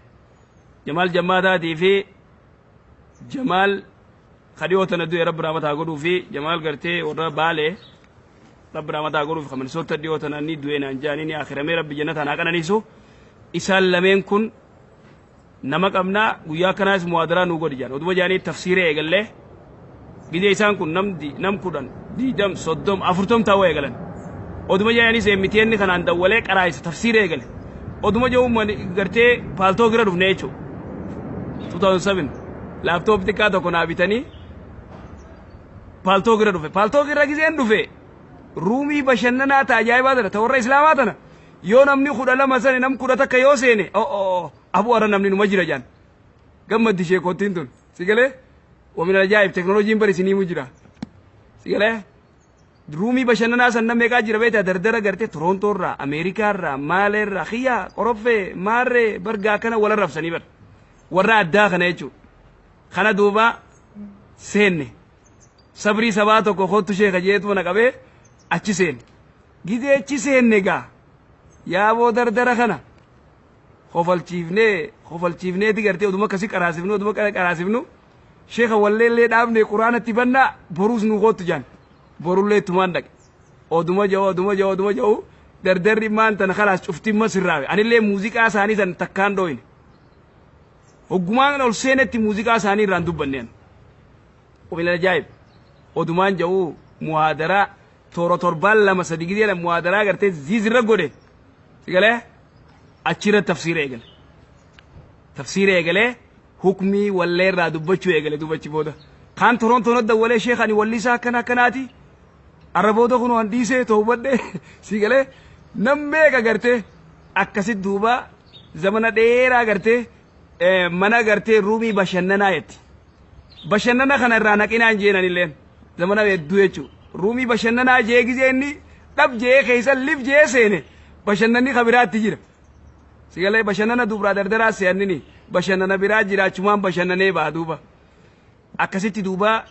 Jamaal Jammaataatii fi Jamaal kadhiyoo tana du'e, Rabbi rahmataa godhuu fi Jamaal gartee warra Baalee, Rabbi rahmataa godhuu fi Minnesota dhiyoo tana ni du'e naan jaanii ni akhiramee, Rabbi jannataan haa qananiisu. Isaan lameen kun nama qabnaa guyyaa kanaas muwaadaraa nuu godhi jaan. Oduma jaanii tafsiira eegallee gidee isaan kun nam nam 10, 20, 30, 40 ta'uu eegalan. Oduma jaaniis MTN kanaan dawwalee qaraayisa tafsiira eegale. Oduma jedhu gartee Paltalk irra dhufne jechuudha. 2007 laptop xiqqaa tokko naa bitanii Paltalk irra dhufe. Paltalk irra gizeen dhufe room bashannanaa ta ajaa'ibaa tana, ta warra islaamaa tana, yoo namni 12 sane nam 11 yoo seene, abuu ara namni numa jira jaan gammaddi sheekottiin tun si galee. ومن العجائب teknooloojiin bari isiniimu jira si galee. Room bashannanaa san namni meeqaa jira beektaa? Dardara gartee Torontoo irraa, Ameerikaa irraa, Maalee irraa, Xiyyaa, Qoroffee, Maarree, Bargaa kana wal arrabsanii bar warra addaa kana jechuudha. Kana duuba seenne sabrii sabaa tokko kottu sheeka jeetu na qabee achi seenne. Gidee achi seenne gaa yaaboo dardara kana kofalchiifnee kofalchiifneeti gartee oduma akkasii qaraasifnu, oduma qaraasifnu sheeka walleellee dhaabne quraanatti bannaa boruus nu kottu jaan. Borullee ittumaan dhaqe. Oduma ja'u, oduma ja'u, oduma ja'u. Dardarri maan tana kalaas cuftimma sirraawe. Anillee muuziqaa isaanii san takkaan dhooyne. Hoggumaan ol seenetti muuziqaa isaanii irraan dubbanneen. Qubila ajaa'ib. Odumaan ja'uu muhaadaraa toora torbaan lama sadi gidee muhaadaraa gartee ziizirra godhe. Sigalee achirra tafsiira eegale. Tafsiira eegalee hukmii wallee irraa dubbachuu eegale dubachi booda. Kaan Torontoon dawwalee sheekh ani wallisaa akkana akkanaati. Arra booda kun waan dhiisee toobadhe sigalee nam meeqa gartee akkasit duuba zamana dheeraa gartee mana gartee ruumii bashannanaa jetti. Bashannana kana irraa naqinaan jeenan illeen zamana hedduu jechuudha. Ruumii bashannanaa jee gizee inni dhab jee keessa lif jee seene bashannanni ka biraatti jira. Sigalee bashannana dubraa dardaraa se'annini bashannana biraa jiraachumaan bashannanee ba'a duuba. Akkasitti duuba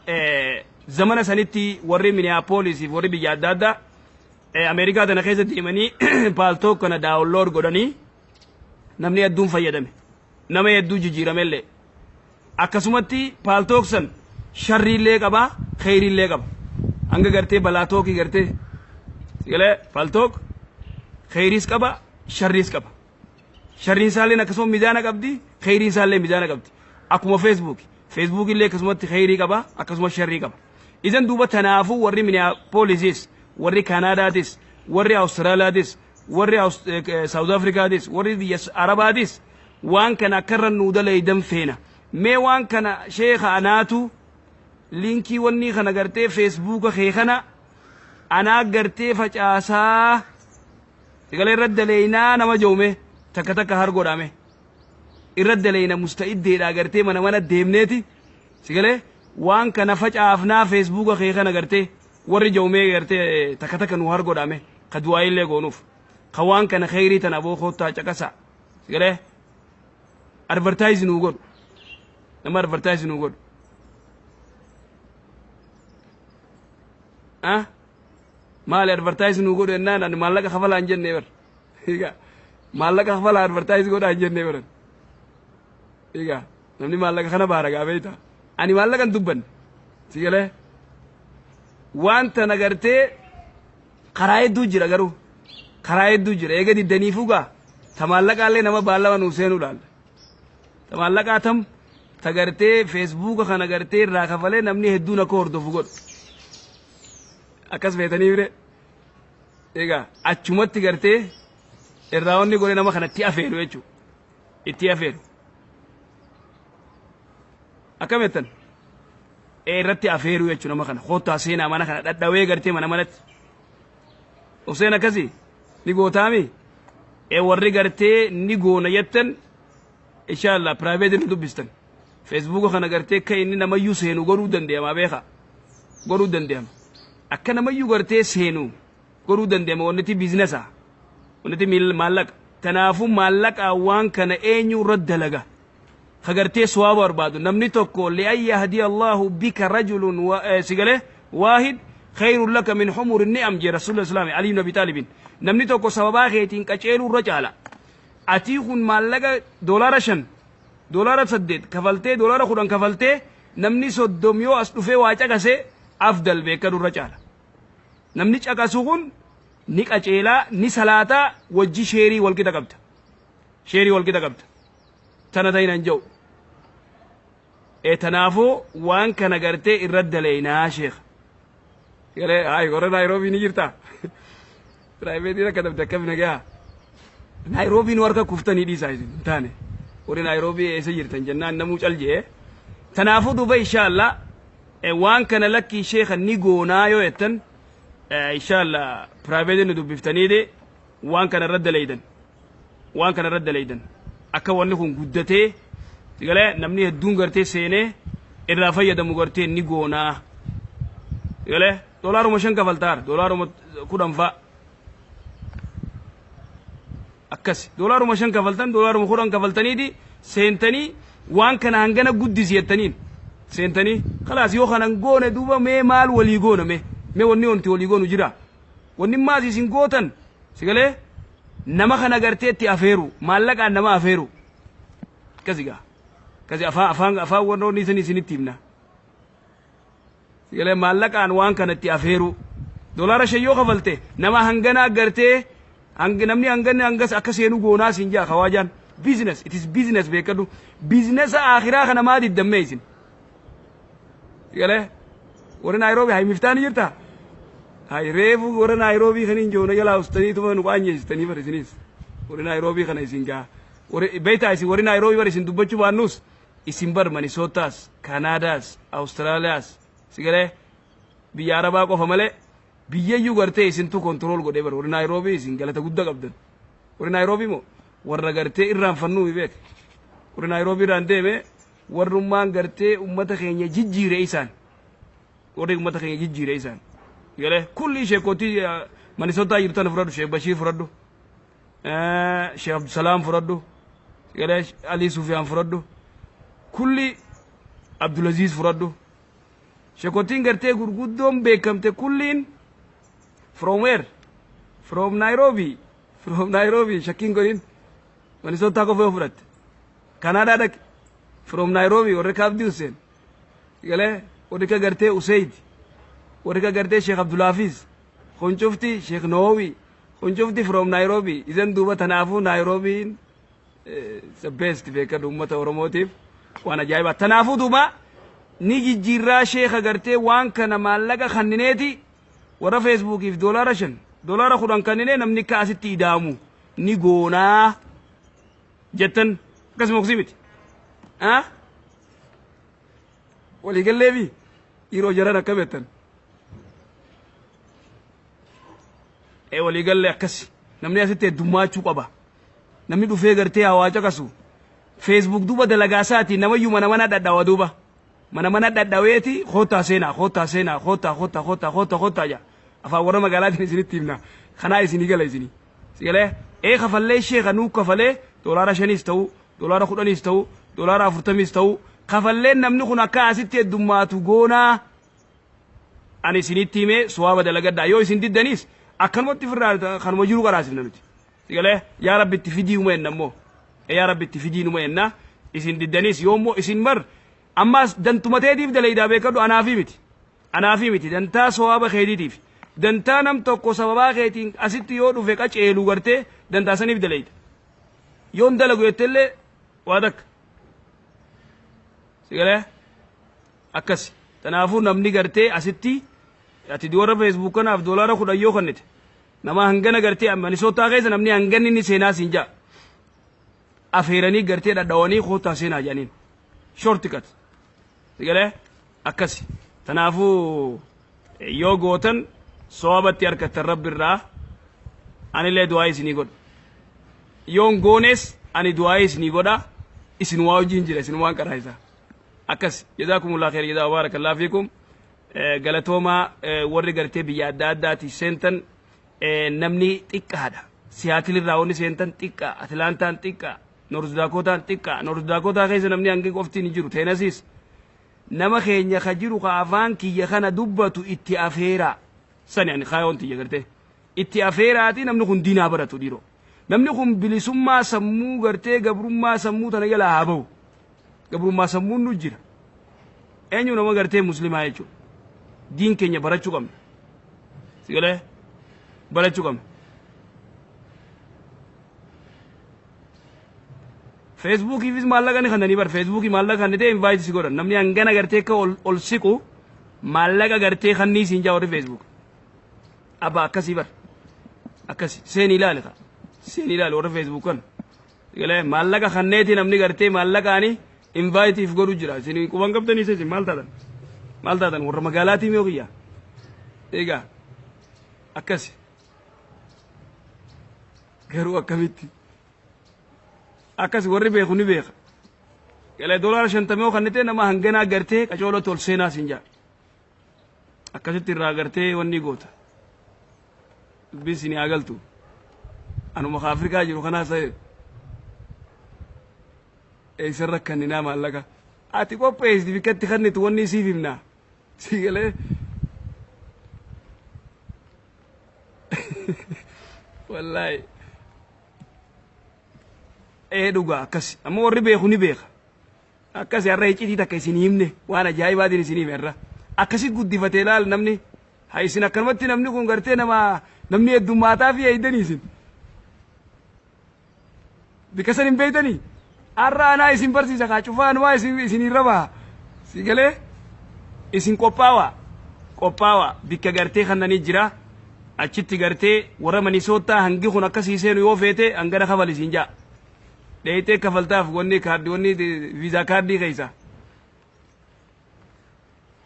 zamana sanitti warri Minneapolis fi warri biyya adda addaa Ameerikaa tana keessa deemanii Paltalk kana download godhanii namni hedduun fayyadame. Nama hedduu jijjiiramellee. Akkasumatti Paltalk san sharriillee qaba, kheyriillee qaba. Hanga gartee balaa tookii gartee sigalee Paltalk kheyriis qaba, sharriis qaba. Sharriin isaallee akkasuma mizaana qabdi, kheyriin isaallee mizaana qabdi. Akkuma Facebook. Facebook illee akkasumatti kheyrii qaba, akkasuma sharrii qaba. Idan duuba tanaafuu warri Minneapolisis, warri Kanaadaatis, warri Awustiraaliyaatis, warri South Afrikaatis, warri biyya Arabaatis waan kana akkarra nuu dalaydan feena. Mee waan kana sheeka anaatu linkii wanni kana gartee Facebooka kee kana anaa gartee facaasaa sigalee irra daleeynaa nama jawme takka takka har godhame irra daleeyna musta'iddeedha gartee mana mana deemneeti sigalee waan kana facaafnaa Facebooka kee kana gartee warri jawmee gartee takka takka nu har godhame ka du'aayillee goonuuf ka waan kana kheyrii tana aboo koottaa caqasa sigalee advertise nuu godhu nama advertise nuu godhu. Ah, maali advertise nuu godhu jennaan ani maallaqa kafalaa hin jenne bar. Egaa maallaqa kafalaa advertise godhaa hin jenne baran. Egaa namni maallaqa kana baara gaa beektaa. Ani maallaqa hin dubbanne. Si galee waan tana gartee karaa hedduu jira, garuu karaa hedduu jira. Eega diddaniifuu gaa ta maallaqaallee nama baallama nuu seenuu laalla. Ta maallaqaa tam ta gartee Facebooka kana gartee irraa kafalee namni hedduun akka hordofu godhu. Akkas beetanii bire. Egaa achumatti gartee irraa wanni godhe nama kana itti afeeru jechuudha. Itti afeeru. Akkam jettan? Ee, irratti afeeru jechuudha nama kana. Koottaa seenaa mana kana dhadhawee gartee mana manatti. Useen akkasii ni gootaami? Ee, warri gartee ni goona jettan inshallah private nu dubbistan. Facebooka kana gartee akka inni namayyuu seenu godhuu danda'ama beeka. Godhuu danda'ama. Akka namayyuu gartee seenu godhuu danda'ama wanniti businessa. Wanniti maallaqa. Kanaafuu maallaqa waan kana eenyu irra dalaga. Ka gartee suwaaba barbaadu namni tokko لأن يهدي الله بك رجل sigalee واحد خير لك من حمر النعم jee rasuulli islaami Ali ibn Abi Taalibin. Namni tokko sababaa keetiin qaceeluu irra caala. Atii kun maallaqa $5, $8 kafaltee, $10 kafaltee namni 30 yoo as dhufee waa caqasee afdal beekadu irra caala. Namni caqasu kun ni qaceelaa, ni salaataa, wajji sheerii walqixa qabda. Sheerii walqixa qabda. Tana ta'inan jedhu. E, tanaafuu waan kana gartee irra daleeynaa sheekh. Galee hayi warra Naayiroobii ni jirta. Private akka dabde akkam nagaa. Naayiroobiin warra kuftanii dhiisaa isin hin taane. Warri Naayiroobii eessa jirtan jennaan namuu cal jee. Tanaafuu duuba inshallah waan kana lakkii sheekha ni goonaa yoo jettan inshallah private nu dubbiftanii waan kana irra daleeydan. Waan kana irra daleeydan. Akka wanni kun guddatee galee namni hedduun gartee seenee irraa fayyadamu gartee ni goonaa. Galee $5 kafaltaar, $10 fa'a. Akkas $5 kafaltan, $10 kafaltaniiti seentanii waan kana hangana guddisi jettaniin seentanii khalaas. Yoo kanan goone duuba mee maal walii goona? Mee wanni wanti walii goonu jira, wanni maas isin gootan sigalee nama kana gartee itti afeeru, maallaqaan nama afeeru akkasi gaa akkasi afaan afaan afaan warroonni isin isinitti himna sigalee maallaqaan waan kana itti afeeru. $5 yoo kafalte nama hanganaa gartee Namni hanganni hangas akka seenu goonaa siin jaa kawaajaan. Business, it is business beekadhu. Businessa akhiraa kana maa diddammee isin? Galee warri Naayiroobii hay miftaani jirta? Hay reefu warra Naayiroobii kan hin joona jalaa ustanii tuma nu qaanyeessitanii bar isinis. Warri Naayiroobii kana isin gaa. Warri beektaa isin warri Naayiroobii bar isin dubbachuu baannus isin bar Manisootaas, Kanaadaas, Awustiraaliyaas si galee biyya Arabaa qofa malee biyyayyuu gartee isintu control godhee bar warri Naayiroobii isin galata guddaa qabdan. Warri Naayiroobii moo warra gartee irraanfannuu beek. Warri Naayiroobii irraan deeme warrummaan gartee ummata keenya jijjiire isaan. Warri ummata keenya jijjiire isaan. Galee kulli sheekootii Manisootaa jirtu tana fudhadhu, Sheek Bashiir fudhadhu, Sheek Abdusalaam fudhadhu, galee Alii Sufiyaan fudhadhu, kulli Abdulaziz fudhadhu. Sheekootiin gartee gurguddoon beekamte kulliin from where? From Nairobi. From Nairobi shakkiin godhin. Manisootaa qofa yoo fudhatte. Kanaadaa dhaqe. From Nairobi warri ka Abdii Hussein. Galee warri ka gartee Useyd. Warri ka gartee Sheekh Abdulhafiz. Kuncufti Sheekh Nawawi. Kuncufti from Nairobi. Isan duuba tanaafuu Nairobiin the best beekadhu uummata Oromootiif waan ajaa'ibaa. Tanaafuu duuba ni jijjiirraa sheeka gartee waan kana maallaqa kannineeti warra Feesbuukiif $5, $10 kanninee namni akka asitti ida'amu ni goonaa jettan akkasuma oksii miti. Waliigalleefi yeroo jaran akka beektan. Ee waliigallee akkasi namni asitti heddummaachuu qaba. Namni dhufee gartee hawaa caqasu. Facebook duuba dalagaa isaati namayyuu mana mana dhadhawa duuba. Mana mana dhadhaweeti koottaa seenaa koottaa seenaa koottaa koottaa koottaa koottaa koottaa jaa. Afaan warra magaalaatiin isinitti himna. Kanaa isinii gala isinii. Sigalee ee kafallee sheeka nuu kafalee $5s ta'u, $10s ta'u, $40s ta'u kafalleen namni kun akka asitti heddummaatu goonaa. Ani isinitti himee suwaaba dalagadhaa yoo isin diddaniis akkanumatti ofirraa kanuma jiru qaraasifna nuti. Sigalee yaa Rabbi itti fidii numa enna immoo. Yaa Rabbi itti fidii numa enna isin diddaniis yoommoo isin bar ammaas dantuma teetiif dalaydaa beekadhu anaafii miti. Anaafii miti dantaa sawaaba keetiitiif. Dantaa nam tokko sababaa keetiin asitti yoo dhufe qaceelu gartee dantaa saniif dalayda. Yoon dalagu jettellee waa takka. Sigalee akkasi. Kanaafuu namni gartee asitti ati warra Facebook kanaaf $10 yoo kennite nama hangana gartee Manisootaa keessa namni hanganni inni seenaa siin jaa. Afeeranii gartee dhadhawanii koottaa seenaa jedhaniin. Shortcut. Sigalee akkasi. Kanaafuu yoo gootan sawaabatti harkattan Rabbi irraa anillee du'aa isinii godha. Yoon goones ani du'aa isinii godha. Isin waa wajjin jira isin waan qaraa akkas. Jazaakumullah khair jazaa barakallahu fiikum. Galatoomaa warri gartee biyya adda addaati seentan namni xiqqaadha. Siyaatil irraa wanni seentan xiqqaa, Atilaantaan xiqqaa, Noorz Daakotaan xiqqaa. Noorz Daakotaa keessa namni hangi qoftiin hin jiru. Teenasiis nama keenya ka jiru ka afaan kiyya kana dubbatu itti afeeraa. Sani ani kaayoon tiyya gartee. Itti afeeraati namni kun diinaa baratu dhiiroo. Namni kun bilisummaa sammuu gartee gabrummaa sammuu tana jalaa haa bahu. Gabrummaa sammuun nu jira. Eenyu nama gartee muslimaa jechuudha. Diin keenya barachuu qabna. Sigalee barachuu qabna. Feesbuukiifis maallaqa ni kannanii bar Feesbuukii maallaqa kannitee invite si godhan namni hangana gartee akka ol siqu maallaqa gartee kannii siin jaa warri Feesbuuk. Abbaa akkasii bar akkasi seenii ilaali ka seenii ilaali warra Feesbuuk kan. Sigalee maallaqa kanneeti namni gartee maallaqaani inviteiif godhu jira. Isin quban qabdanii isin maal taatan? Maal taatan warra magaalaatii mee kiyya? Egaa akkasi. Garuu akkamitti? Akkasi warri beeku ni beeka. Galee $50 yoo kannite nama hanganaa gartee qacooloo ol seenaa siin jaa. Akkasitti irraa gartee wanni goota. Dubbiin isin haa galtu. Anuma ka Afrikaa jiru kanaas ta'e. Eessarra kanninaa maallaqa. Ati qopheessiti bikkatti kannitu wanni siif himna. Si galee. Wallaahi. Ee dhugaa akkasi. Amma warri beeku ni beeka. Akkasi har'a iccitii takka isin himne waan ajaa'ibaatiin isin hime har'a. Akkasi guddifatee laal namni. Haa isin akkanumatti namni kun gartee nama namni heddummaataa fi eeydanii isin. Bikka san hin beeytanii? Har'a anaa isin barsiisa kaa cufaa anumaa isin isinirra baha. Si galee isin qophaawa qophaawa bikka gartee kannanii jira. Achitti gartee warra Manisoottaa hangi kun akkasii seenu yoo feete hangana kafali siin jaa. Dheeyxee kafaltaaf wanni kaardii wanni viizaa kaardii keessa.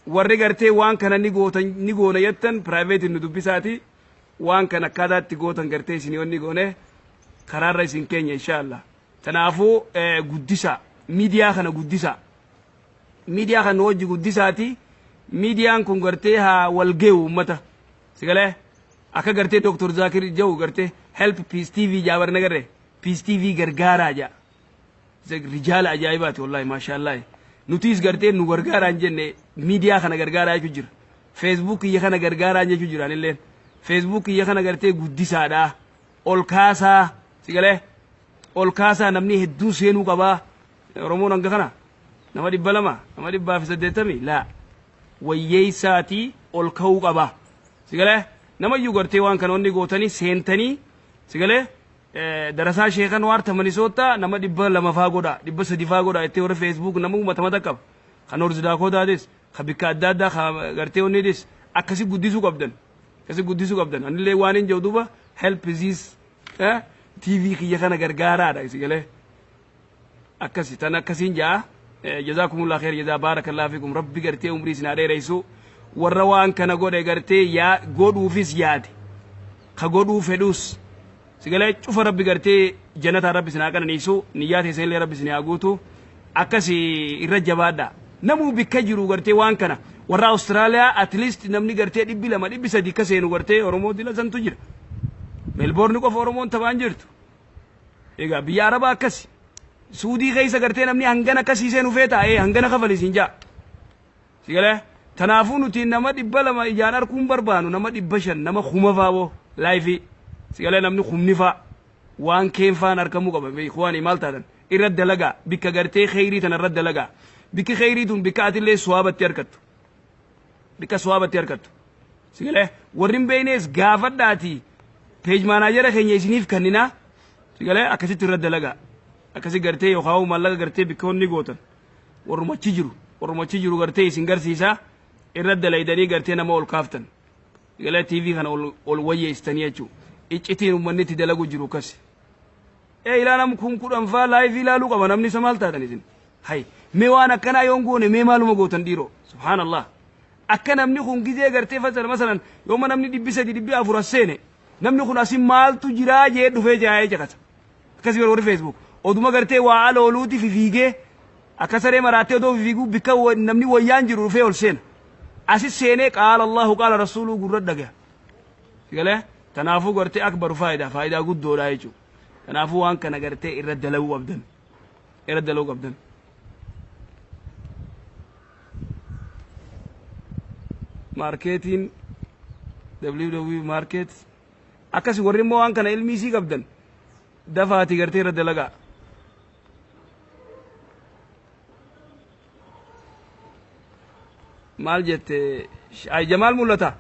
Warri gartee waan kana ni gootan ni goona jettan private nu dubbisaati waan kana akkaataa itti gootan gartee isin wanni goone karaarra isin keenya inshaallah. Kanaafuu guddisa miidiyaa kana guddisa. Miidiyaa kana hojii guddisaati. Miidiyaan kun gartee haa wal geewu uummata. Sigalee akka gartee Dr. Zaakir jedhu gartee Help Peace TV jaabar nagarre Peace TV gargaaraa jaa. Rijaala ajaa'ibaati wallahi maashaallah. Nutis gartee nu gargaaraa hin jenne, miidiyaa kana gargaaraa jechuu jira. Facebook kiyya kana gargaaraa jechuu jira anilleen. Facebook kiyya kana gartee guddisaadha. Ol kaasaa sigalee ol kaasaa namni hedduu seenuu qabaa. Oromoon hanga kana nama 200, nama 180 laa wayyeessaatii ol ka'uu qaba. Sigalee namayyuu gartee waan kana wanni gootanii seentanii sigalee darasaa sheekan waarta Manisoota nama 200 faa godha, 300 faa godha jettee warra Facebook nama uummata mata qaba. Kan North Dakotaatis, kan bikka adda addaa kan gartee wanniitis akkasi guddisuu qabdan. Akkasi guddisuu qabdan. Anillee waan hin jiru duuba help this TV kiyya kana gargaaraadha sigalee. Akkasi tan akkasiin ja'a. Jazaakumullah khair jazaa, baarakallahu fikum. Rabbi gartee umrii isin haa dheeressu. Warra waan kana godhe gartee yaa godhuufis yaade, ka godhuu fedhus sigalee cufa rabbi gartee jannataa rabbi isin haa qananiisu, niyyaa teessan illee rabbi isin haa guutu. Akkasi irra jabaadha. Namuu bikka jiru gartee waan kana warra Awustiraaliyaa at least namni gartee 200, 300 ka seenu gartee Oromoo dila santu jira. Meelboorni qofa Oromoon taphaan jirtu. Egaa biyya Arabaa akkasi. Suudii keessa gartee namni hangana akkasii seenu feeta hangana kafali siin jaa. Sigalee tanaafuu nuti nama 200 ijaan arguun barbaanu, nama 500, nama 1000 faa boo live sigalee namni kumni faa waan keenfaan argamuu qaba. Ikhwaanii, maal taatan? Irra dalagaa bikka gartee kheyrii tana irra dalagaa. Bikki kheyrii tun bikka atillee suwaabatti argattu. Bikka suwaabatti argattu. Sigalee warri hin beeknes gaafadhaati page manager keenya isiniif kenninaa. Sigalee akkasitti irra dalagaa. Akkasi gartee yookaan maallaqa gartee bikka wanni gootan warrumachi jiru gartee isin garsiisa irra dalaydanii gartee nama ol kaaftan. Sigalee TV kana ol wayyeessitanii jechuudha. Iccitiin uummanni itti dalagu jiru akkasi. Ee ilaa nam kun 10 faa live ilaaluu qaba namni isa. Maal taatan isin? Hay, mee waan akkanaa yoon goone mee maaluma gootan dhiiroo? Subhaanallah. Akka namni kun gizee gartee fasal masalan yooma namni 300, 400 as seene, namni kun asin maaltu jiraa jee dhufee jaa'ee caqasa. Akkasii warri Facebook oduma gartee waa ala ooluuti fifiigee akka saree maraattee odoo fifiiguu bikka namni wayyaan jiru dhufee ol seena. Asis seenee qaala Allahu qaala rasuuluu gurra dhagaya. Galee kanaafuu gartee akbaru faayidaa faayidaa guddoodha jechuudha. Kanaafuu waan kana gartee irra dalaguu qabdan. Irra dalaguu qabdan. Maarkeetiin www market akkasi warri immoo waan kana ilmi isii qabdan dafaati gartee irra dalagaa. Maal jette? Ay, Jamaal mul'ata.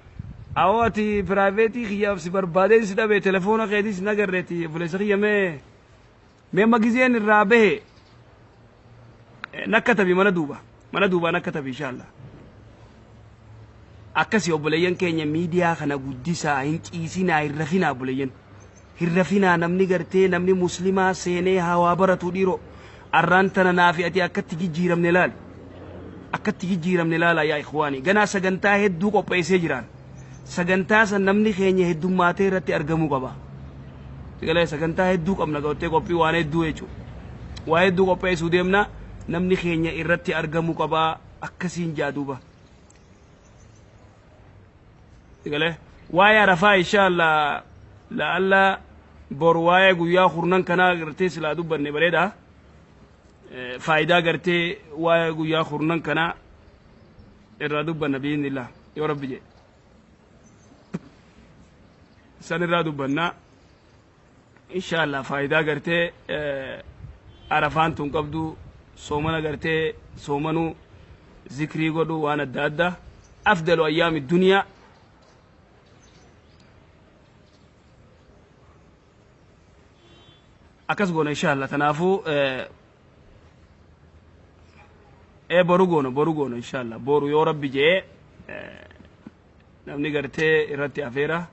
Awoo, ati private kiyyaaf si barbaadeen si dhabe, telefoona keetis hin agarreeti obboleessa kiyya. Mee amma gizeen irraa bahe nakka tabi mana duuba nakka tabi inshallah. Akkasi obboleeyyan keenya, miidiyaa kana guddisaa, hin ciisinaa, hin rafinaa obboleeyyan, hin rafinaa. Namni gartee namni muslimaa seenee hawaa baratu dhiiroo arraan tana naafi ati akkatti jijjiiramne laali, akkatti jijjiiramne laala. Yaa ikhwaani, ganaa sagantaa hedduu qopheessee jiraan. Sagantaa san namni keenya heddummaatee irratti argamuu qaba. Sagalee sagantaa hedduu qabna gartee qophii waan hedduu jechuudha. Waa hedduu qopheessuu deemna, namni keenya irratti argamuu qaba akkasiin jaa duuba. Sagalee waa'ee Arafaa inshallah la'alla boru waa'ee guyyaa kurnan kanaa gartee silaa dubbanne bareeda. Faayidaa gartee waa'ee guyyaa kurnan kanaa irraa dubbanna bi'iznillah yoo rabbi jedhe. San irraa dubbannaa inshallah. Faayidaa gartee Arafaan tun qabdu, soomana gartee soomanuu, zikrii godhu, waan adda addaa, afdalu ayyaami duniyaa. Akkas goona inshallah. Tanaafuu boru goona, boru goona inshallah. Boru yoo Rabbi je'ee namni gartee irratti afeera.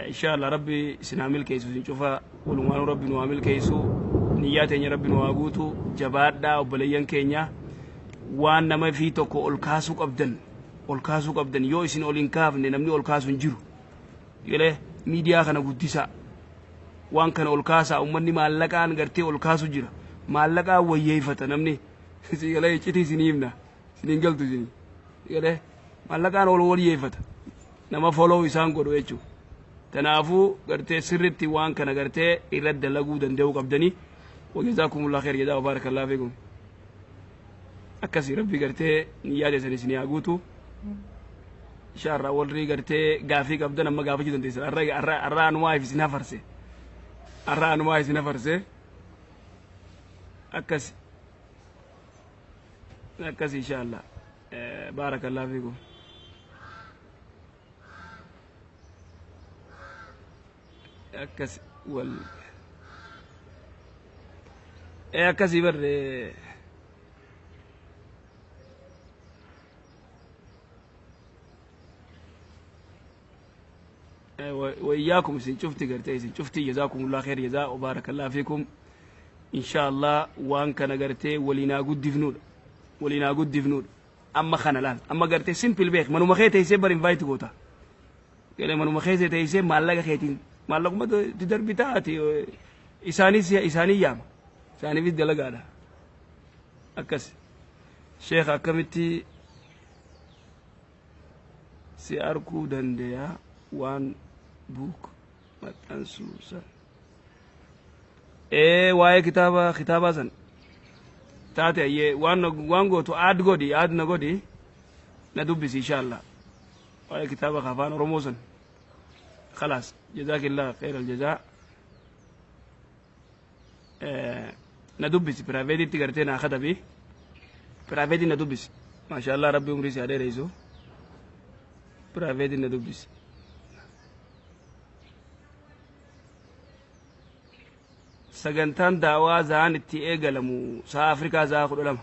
Inshallah Rabbi isin haa milkeessu, isin cufa walumaanuu Rabbi nu haa milkeessu, niyyaa teenya Rabbi nu haa guutu. Jabaadhaa obboleeyyan keenya, waan nama fi tokko ol kaasuu qabdan, ol kaasuu qabdan. Yoo isin ol hin kaafne namni ol kaasu hin jiru. Galee miidiyaa kana guddisaa, waan kana ol kaasaa. Ummanni maallaqaan gartee ol kaasu jira, maallaqaan wayyeeffata namni. Si galee iccitii isinii himna, isiniin galtu isinii. Si galee maallaqaan ol wayyeeffata nama follow isaan godhu jechuudha. Kanaafuu gartee sirritti waan kana gartee irratti dalaguu danda'uu qabdanii. وجزاكم الله خير جزاء وبارك الله فيكم. Akkasii Rabbi gartee niyyaa teessan isinii haa guutu inshallah. Warri gartee gaafii qabdan amma gaafachuu dandeessan. Arra anumaa isin hafarse, arra anumaa isin hafarse. Akkas akkas inshallah. بارك الله فيكم. Akkas wal akkasii bar وإياكم. isin cufti gartee isin cufti جزاكم الله خير جزاء وبارك الله فيكم إن شاء الله. Waan kana gartee waliinaa guddifnuudha, waliinaa guddifnuudha. Amma kana laal, amma gartee simple beek, manuma kee teessee bar invite goota galee, manuma keessa teessee maallaqa keetiin maallaquma ti darbitaa ati isaanis isaanii yaama, isaaniifis dalagaadha. Akkas sheekh, akkamitti si arkuu dandeeyaa waan book maxxansuu san? Ee, waa'ee kitaaba kitaabaa san taate ayyee waan waan gootu add godhi, add na godhi, na dubbisi inshallah, waa'ee kitaaba afaan Oromoo san. خلاص، جزاك الله خير الجزاء. Na dubbisi privateitti, gartee naa katabi private, na dubbisi. Maasha Allah, Rabbi umrii si haa dheeressu. Private na dubbisi. Sagantaan daawaa za'aan itti eegalamu sa'a Afrikaa sa'a 12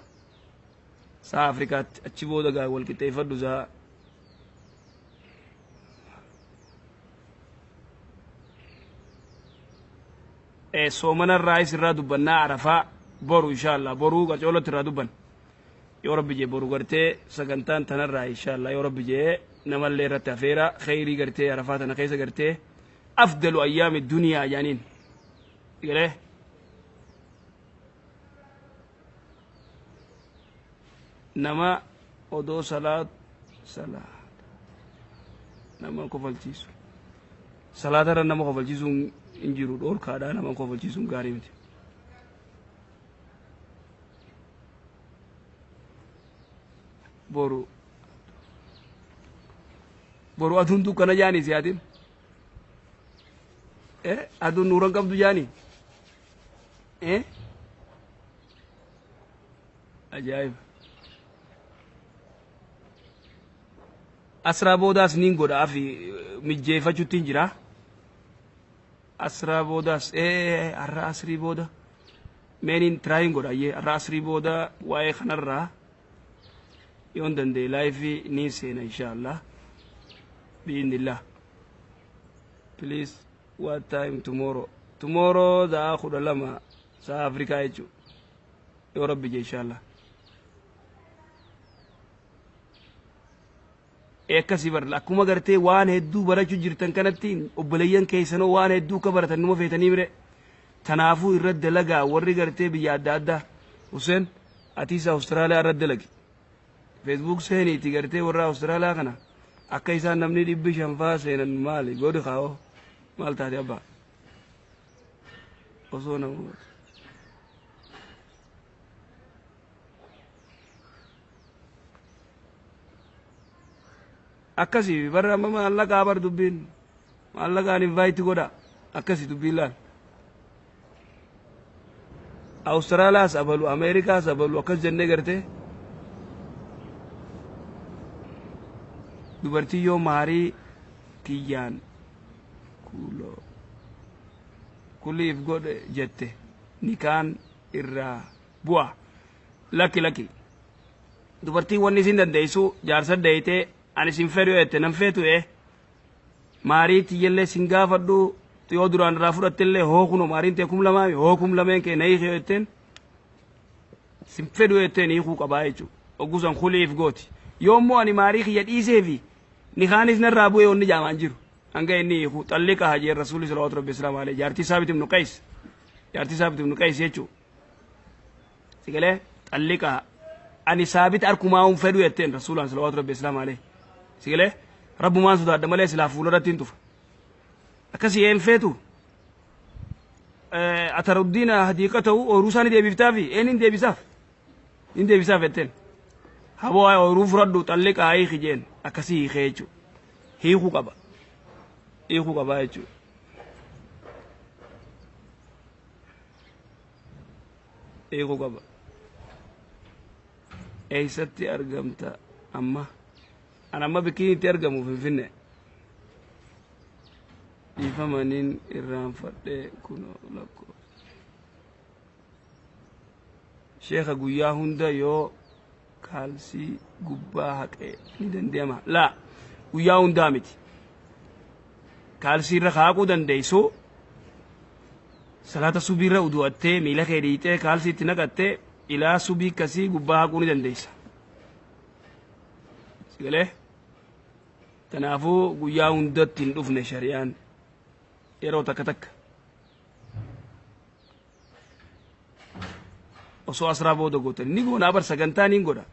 sa'a Afrikaatti. Achi booda gaa wal qixxeeffadhu sa'a. Soomana irraa irraa dubbannaa, Arafaa boru inshallah, boruu qacoolotti irraa dubban yoo Rabbi jee. Boru gartee sagantaan tanarraa inshallah yoo Rabbi jee namallee irratti afeera. Kheyrii gartee Arafaa tana keessa gartee أفضل أيام الدنيا jaaniin galee. Nama odoo salaat salaat nama kofalchiisu, salaatarra nama kofalchiisuun hin jiru, dhoorkaadha. Nama kofalchiisuun gaarii miti. Boru boru aduun dukkana jaanii siyaatin, aduun nuuran qabdu jaanii. Ajaa'iba! Asraa boodaas niin godha, afi mijjeeffachuutti hin jira. Asraa boodaas har'a asrii booda meeniin tryin godha ayyee. Har'a asrii booda waa'ee kanarraa yoon danda'e live niin seena inshallah بإذن الله. Please, what time tomorrow? Tomorrow sa'a 12 sa'a Afrikaa jechuu yoo Rabbi je inshallah. Akkasii bar akkuma gartee waan hedduu barachuu jirtan kanatti obboleeyyan keessanoo waan hedduu akka baratan numa feetanii mire. Tanaafuu irra dalagaa warri gartee biyya adda addaa. Hussein, atiis Awustiraaliyaa irra dalagi. Facebook seeniiti gartee warra Awustiraaliyaa kana akka isaan namni 500 faa seenan maali godhi kaa'oo. Maal taate abbaa osoo namoota akkasii barra amma maallaqaa bar dubbiin maallaqaan invite godha. Akkasii dubbiin laal, Awustiraaliyaas abalu, Ameerikaas abalu, akkas jennee gartee dubartii yoo maarii tiyyaan kuuloo. Kuliif godhe jette nikaan irraa bu'a. Lakki, lakki, dubartiin wanni isin dandeessu jaarsa deeytee ani isin fedhu jette, nan feetu maarii tiyyallee sin gaafadhu, yoo duraan irraa fudhattellee hoo kuno maariin tee 2000 hoo 2000 kee na hiikee jetteen, sin fedhu jetteen hiikuu qabaa jechuudha. Oggusan kuliif gooti. Yoommoo ani maarii kiyya dhiisee fi nikaanis narraa bu'ee wanni jaamaan jiru. Hanga inni hiiku xalliqa hajeen Rasuulli salawaatu rabbi islaam alayhi jaartii Saabit ibnu Qays, jaartii Saabit ibnu Qays jechuudha. Sigalee xalliqa ani Saabit arkumaa hin fedhu jetteen Rasuulaan salawaatu rabbi islaam alayhi. Sigalee rabbumaan sodaadha malee silaa fuula irratti hin tufa. Akkasii een feetu ataruddiina hadiiqa ta'u ooyiruu isaanii deebiftaafi een hin deebisaaf hin deebisaaf jetteen. Haboo ooyiruu fudhadhu, xalliqa hiiki jeen, akkasii hiikee jechuudha. Hiikuu qaba. Hiikuu qabaa jechuudha. Hiikuu qaba. Eessatti argamta amma? An amma bikkiin itti argamu Finfinnee. Dhiifamaniin irraanfadhee kunoo lakkoo. Sheeka, guyyaa hunda yoo kaalsii gubbaa haqee ni danda'ama? Laa, guyyaa hundaa miti. Kaalsii irra kaaquu dandeessu salaata subiirra udu'attee miila kee dhiixee kaalsii itti naqattee ilaa subii kasii gubbaa haquu ni dandeessa. Sigalee? Kanaafuu guyyaa hundatti hin dhufne shari'aan, yeroo takka takka. Osoo asraa booda gootan ni goonaa bar, sagantaa niin godha.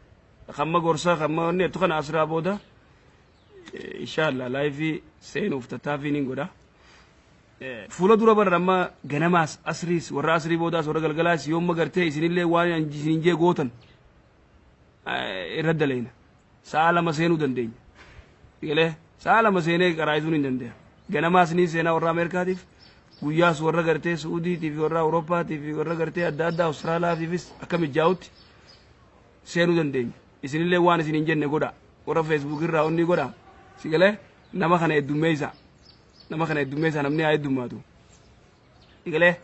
Kamma gorsa kamma wanni jettu kana asraa booda inshallah live seenuuf tattaaffii niin godha. Fuula dura bara amma ganamaas asriis warra asrii boodaas warra galgalaas yoomma gartee isinillee waan isinin jee gootan irra daleena. Sa'a 2 seenuu dandeenya. Galee sa'a 2 seenee qaraa'isuun hin dandeenya. Ganamaas ni seenaa warra Ameerikaatiif, guyyaas warra gartee Suudiitii fi warra Awurooppaatii fi warra gartee adda addaa Awustiraalaatiifis akka mijaa'utti seenuu dandeenya. Isinillee waan isin hin jenne godha. Warra Facebook irraa onni godha. Si galee, nama kana heddummeessa. Nama kana heddummeessa, namni haa heddummaatu. Si galee,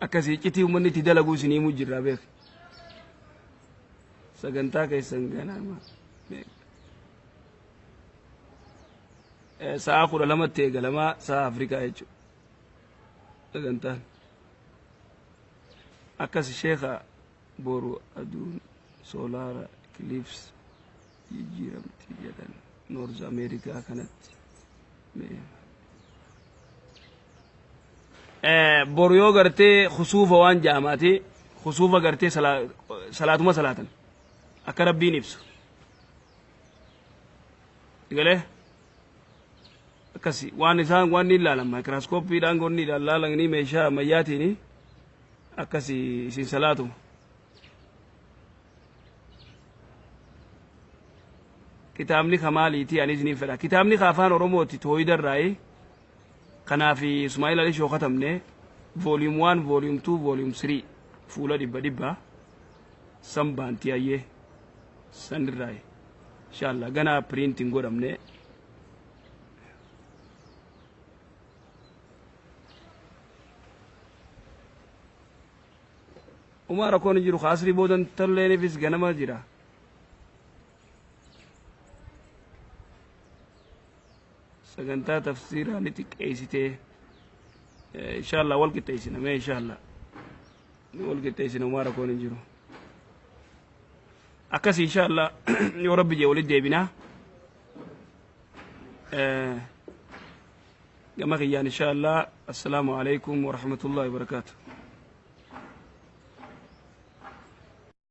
akkasii iccitii uummanni itti dalaguu isin himuu jirra beek. Sagantaa keessan ganama sa'a 12tti eegalamaa, sa'a Afrikaa jechuudha. Sagantaan. Akkas sheeka, boru aduun solar eclipse jijjiiramti jedhan North America kanatti. Boru yoo gartee kusuufa waan jaamaati, kusuufa gartee salaatuma salaatan akka rabbiin ibsu. Galee akkasi waan isaan waan ni ilaalan maayikiraaskooppiidhaan wanni ilaalanii meeshaa ammayyaatiin akkasi isin salaatuma. Kitaabni kamaaliiti ani isiniin fedha. Kitaabni ka afaan Oromooti tooyida irraayi. Kanaaf Ismaa'il Ali Shoo katabne volume 1, volume 2, volume 3 fuula 100 san baantii ayyee san irraayi. Inshallah ganaa print hin godhamne. Umaa rakkoon hin jiru, kaasrii boodan tolleeniifis ganama jira. Sagantaa tafsiiraa ni xiqqeessitee, inshallah wal qixxeessina mee, inshallah ni wal qixxeessina, umaa rakkoon hin jiru. Akkas inshallah yoo rabbi jee walitti deebinaa. Gama kiyyaan inshallah, assalaamu alaikum warahmatullahi wabarakaatuh.